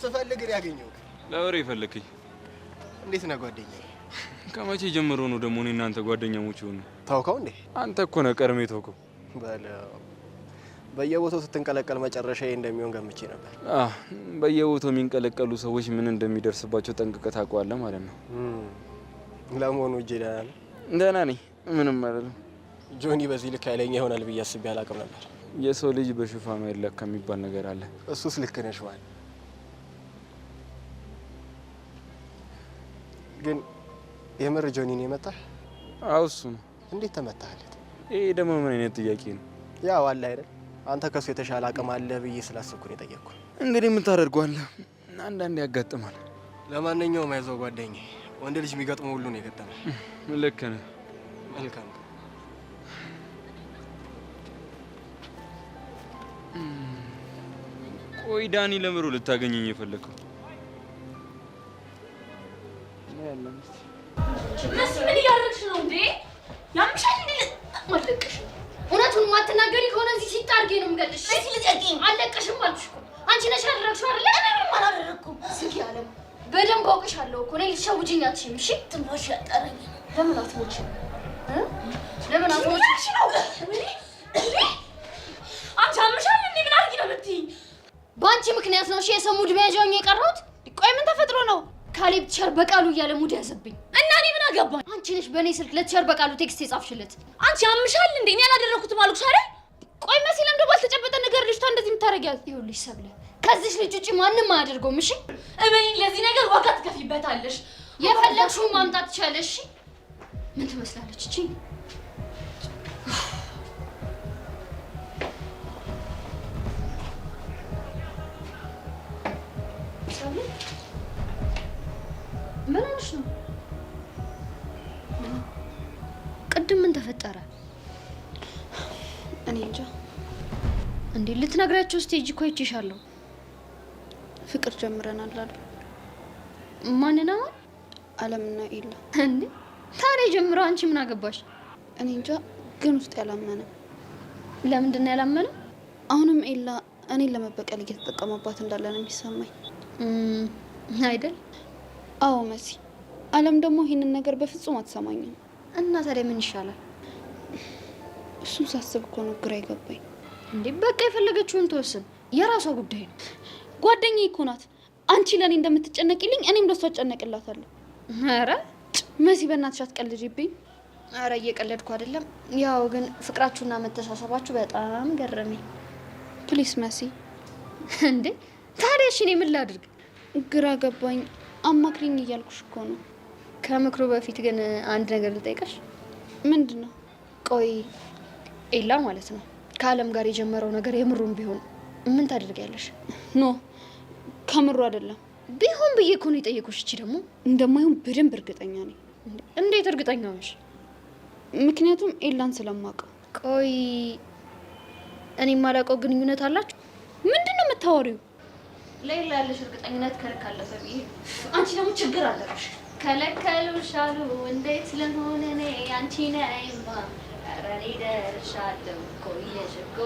ስፈልግ ነው ያገኘሁህ። ለወሬ ፈለከኝ። እንዴት ነህ ጓደኛዬ? ከመቼ ጀምሮ ነው ደግሞ እኔ እናንተ ጓደኛሞች ሆነ? ታውከው እንዴ? አንተ እኮ ነህ ቀድሜ ተውከው። በለው በየቦታው ስትንቀለቀል መጨረሻዬ እንደሚሆን ገምቼ ነበር። በየቦታው የሚንቀለቀሉ ሰዎች ምን እንደሚደርስባቸው ጠንቅቀህ ታውቀዋለህ ማለት ነው። ለመሆኑ እጄ ደህና ነህ? ደህና ነኝ፣ ምንም አይደለም። ጆኒ በዚህ ልክ ኃይለኛ ይሆናል ብዬ አስቤ አላውቅም ነበር። የሰው ልጅ በሽፋኑ አይለካም የሚባል ነገር አለ። እሱስ ልክ ነሽ። ማለት ግን የምር ጆኒ ነው የመታህ? አዎ እሱ ነው። እንዴት ተመታህለት? ይሄ ደግሞ ምን አይነት ጥያቄ ነው? ያው አለ አይደል፣ አንተ ከሱ የተሻለ አቅም አለ ብዬ ስላሰብኩ ነው የጠየቅኩህ። እንግዲህ ምን ታደርገዋለህ፣ አንዳንዴ ያጋጥማል። ለማንኛውም አይዞህ ጓደኛዬ፣ ወንድ ልጅ የሚገጥመው ሁሉ ነው የገጠመህ። ልክ ነህ። መልካም። ቆይ ዳኒ፣ ለምሮ ልታገኘኝ የፈለከው? መሲ ምን እያደረግሽ ነው እንዴ? ያምሻል እንዴ? አለቅሽም። እውነቱን የማትናገሪ ከሆነ እዚህ ሲጣርጌ ነው የምገልሽ። መሲ ልቀቂኝ። አለቅሽም አልኩሽ እኮ። አንቺ ነሽ ያደረግሽው አይደለ? እኔ ምንም አላደረግኩም። ስኪ አለም በደንብ አውቅሻለሁ እኮ። እኔ ልትሸውጂኝ አትችይም። እሺ ትንፋሽ ያጠረኝ። ለምን አትሞችም? ለምን አትሞችም? ነው አንቺ አምሻል እንዴ? ምን አድርጊ ነው የምትይኝ? በአንቺ ምክንያት ነው እሺ የሰው mood መያዣ ሆኜ የቀረሁት። ቆይ ምን ተፈጥሮ ነው? ካሌብ teacher በቃሉ እያለ mood ያዘብኝ እና እኔ ምን አገባኝ? አንቺ ነሽ በእኔ ስልክ ለ teacher በቃሉ text የጻፍሽለት። አንቺ አምሻል እንዴ? እኔ አላደረኩትም አልኩሽ አይደል? ቆይ መሲ ለምዶ ባልተጨበጠ ነገር ልጅቷ እንደዚህ የምታደርጊያት? ይኸውልሽ ሰብለ፣ ከዚች ልጅ ውጪ ማንም አያደርገውም። እሺ እመኚኝ፣ ለዚህ ነገር ዋጋ ትከፊበታለሽ። የፈለግሽውን ማምጣት ትችያለሽ። እሺ ምን ትመስላለች እቺ? ሰብለ ምን ሆነሽ ነው? ቅድም ምን ተፈጠረ? እኔ እንጃ። እንዴ ልትነግሪያቸው stage እኮ አይቼሻለሁ። ፍቅር ጀምረናል አሉ። ማንና ማን? አለምና ኤላ። እንዴ ታዲያ ጀምረው አንቺ ምን አገባሽ? እኔ እንጃ፣ ግን ውስጥ ያላመነ። ለምንድን ነው ያላመነ? አሁንም ኤላ እኔን ለመበቀል እየተጠቀመባት እንዳለ ነው የሚሰማኝ። አይደል? አዎ መሲ፣ አለም ደግሞ ይህንን ነገር በፍጹም አትሰማኝም። እና ታዲያ ምን ይሻላል? እሱን ሳስብ እኮ ነው ግራ የገባኝ። እንዴ በቃ የፈለገችውን ትወስን፣ የራሷ ጉዳይ ነው። ጓደኛዬ እኮ ናት። አንቺ ለእኔ እንደምትጨነቂልኝ እኔም ለሷ እጨነቅላታለሁ። ኧረ መሲ በእናትሽ አትቀልጂብኝ። ኧረ እየቀለድኩ አይደለም። ያው ግን ፍቅራችሁና መተሳሰባችሁ በጣም ገረመኝ። Please መሲ። እንዴ ታዲያ እሺ እኔ ምን ላድርግ? ግራ ገባኝ። አማክሪኝ እያልኩሽ እኮ ነው። ከምክሩ በፊት ግን አንድ ነገር ልጠይቀሽ። ምንድን ነው? ቆይ ኤላ ማለት ነው ከአለም ጋር የጀመረው ነገር የምሩን ቢሆን ምን ታደርጊያለሽ? No ከምሩ አይደለም። ቢሆን ብዬ እኮ ነው የጠየኩሽ። እቺ ደግሞ እንደማይሆን በደንብ እርግጠኛ ነኝ። እንዴት እርግጠኛ ሆንሽ? ምክንያቱም ኤላን ስለማውቀው። ቆይ እኔ የማላውቀው ግንኙነት አላችሁ? ምንድን ነው የምታወሪው? ለኤላ ያለሽ እርግጠኝነት ከልክ አለፈ ብዬ። አንቺ ደግሞ ችግር አለብሽ። ከለከሉሽ አሉ እንዴት ልሁን እኔ አንቺ ነይማ፣ ኧረ እኔ ደርሻለሁ ቆየሽ እኮ።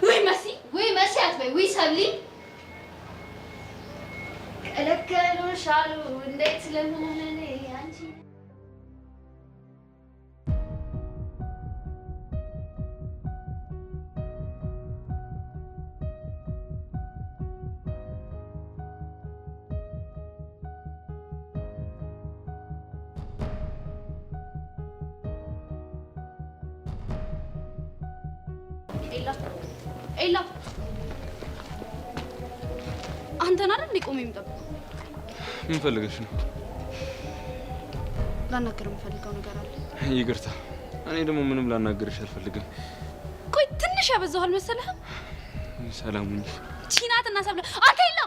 ውይ መሲ፣ ውይ መሲ አትበይ፣ ውይ ሰብሊ። ከለከሉሽ አሉ እንዴት ልሁን እኔ አንቺ ኤላ ኤላ፣ አንተን አይደል እንዴ ቆሜ የምጠብቀው? ምን ፈልገሽ ነው? ላናግር የምፈልገው ነገር አለ። ይቅርታ፣ እኔ ደግሞ ምንም ላናግርሽ አልፈልግም። ቆይ ትንሽ ያበዛው አልመሰለህም? ሰላም ሁኚ። ቺናት እና ሰብለ። አንተ ኤላ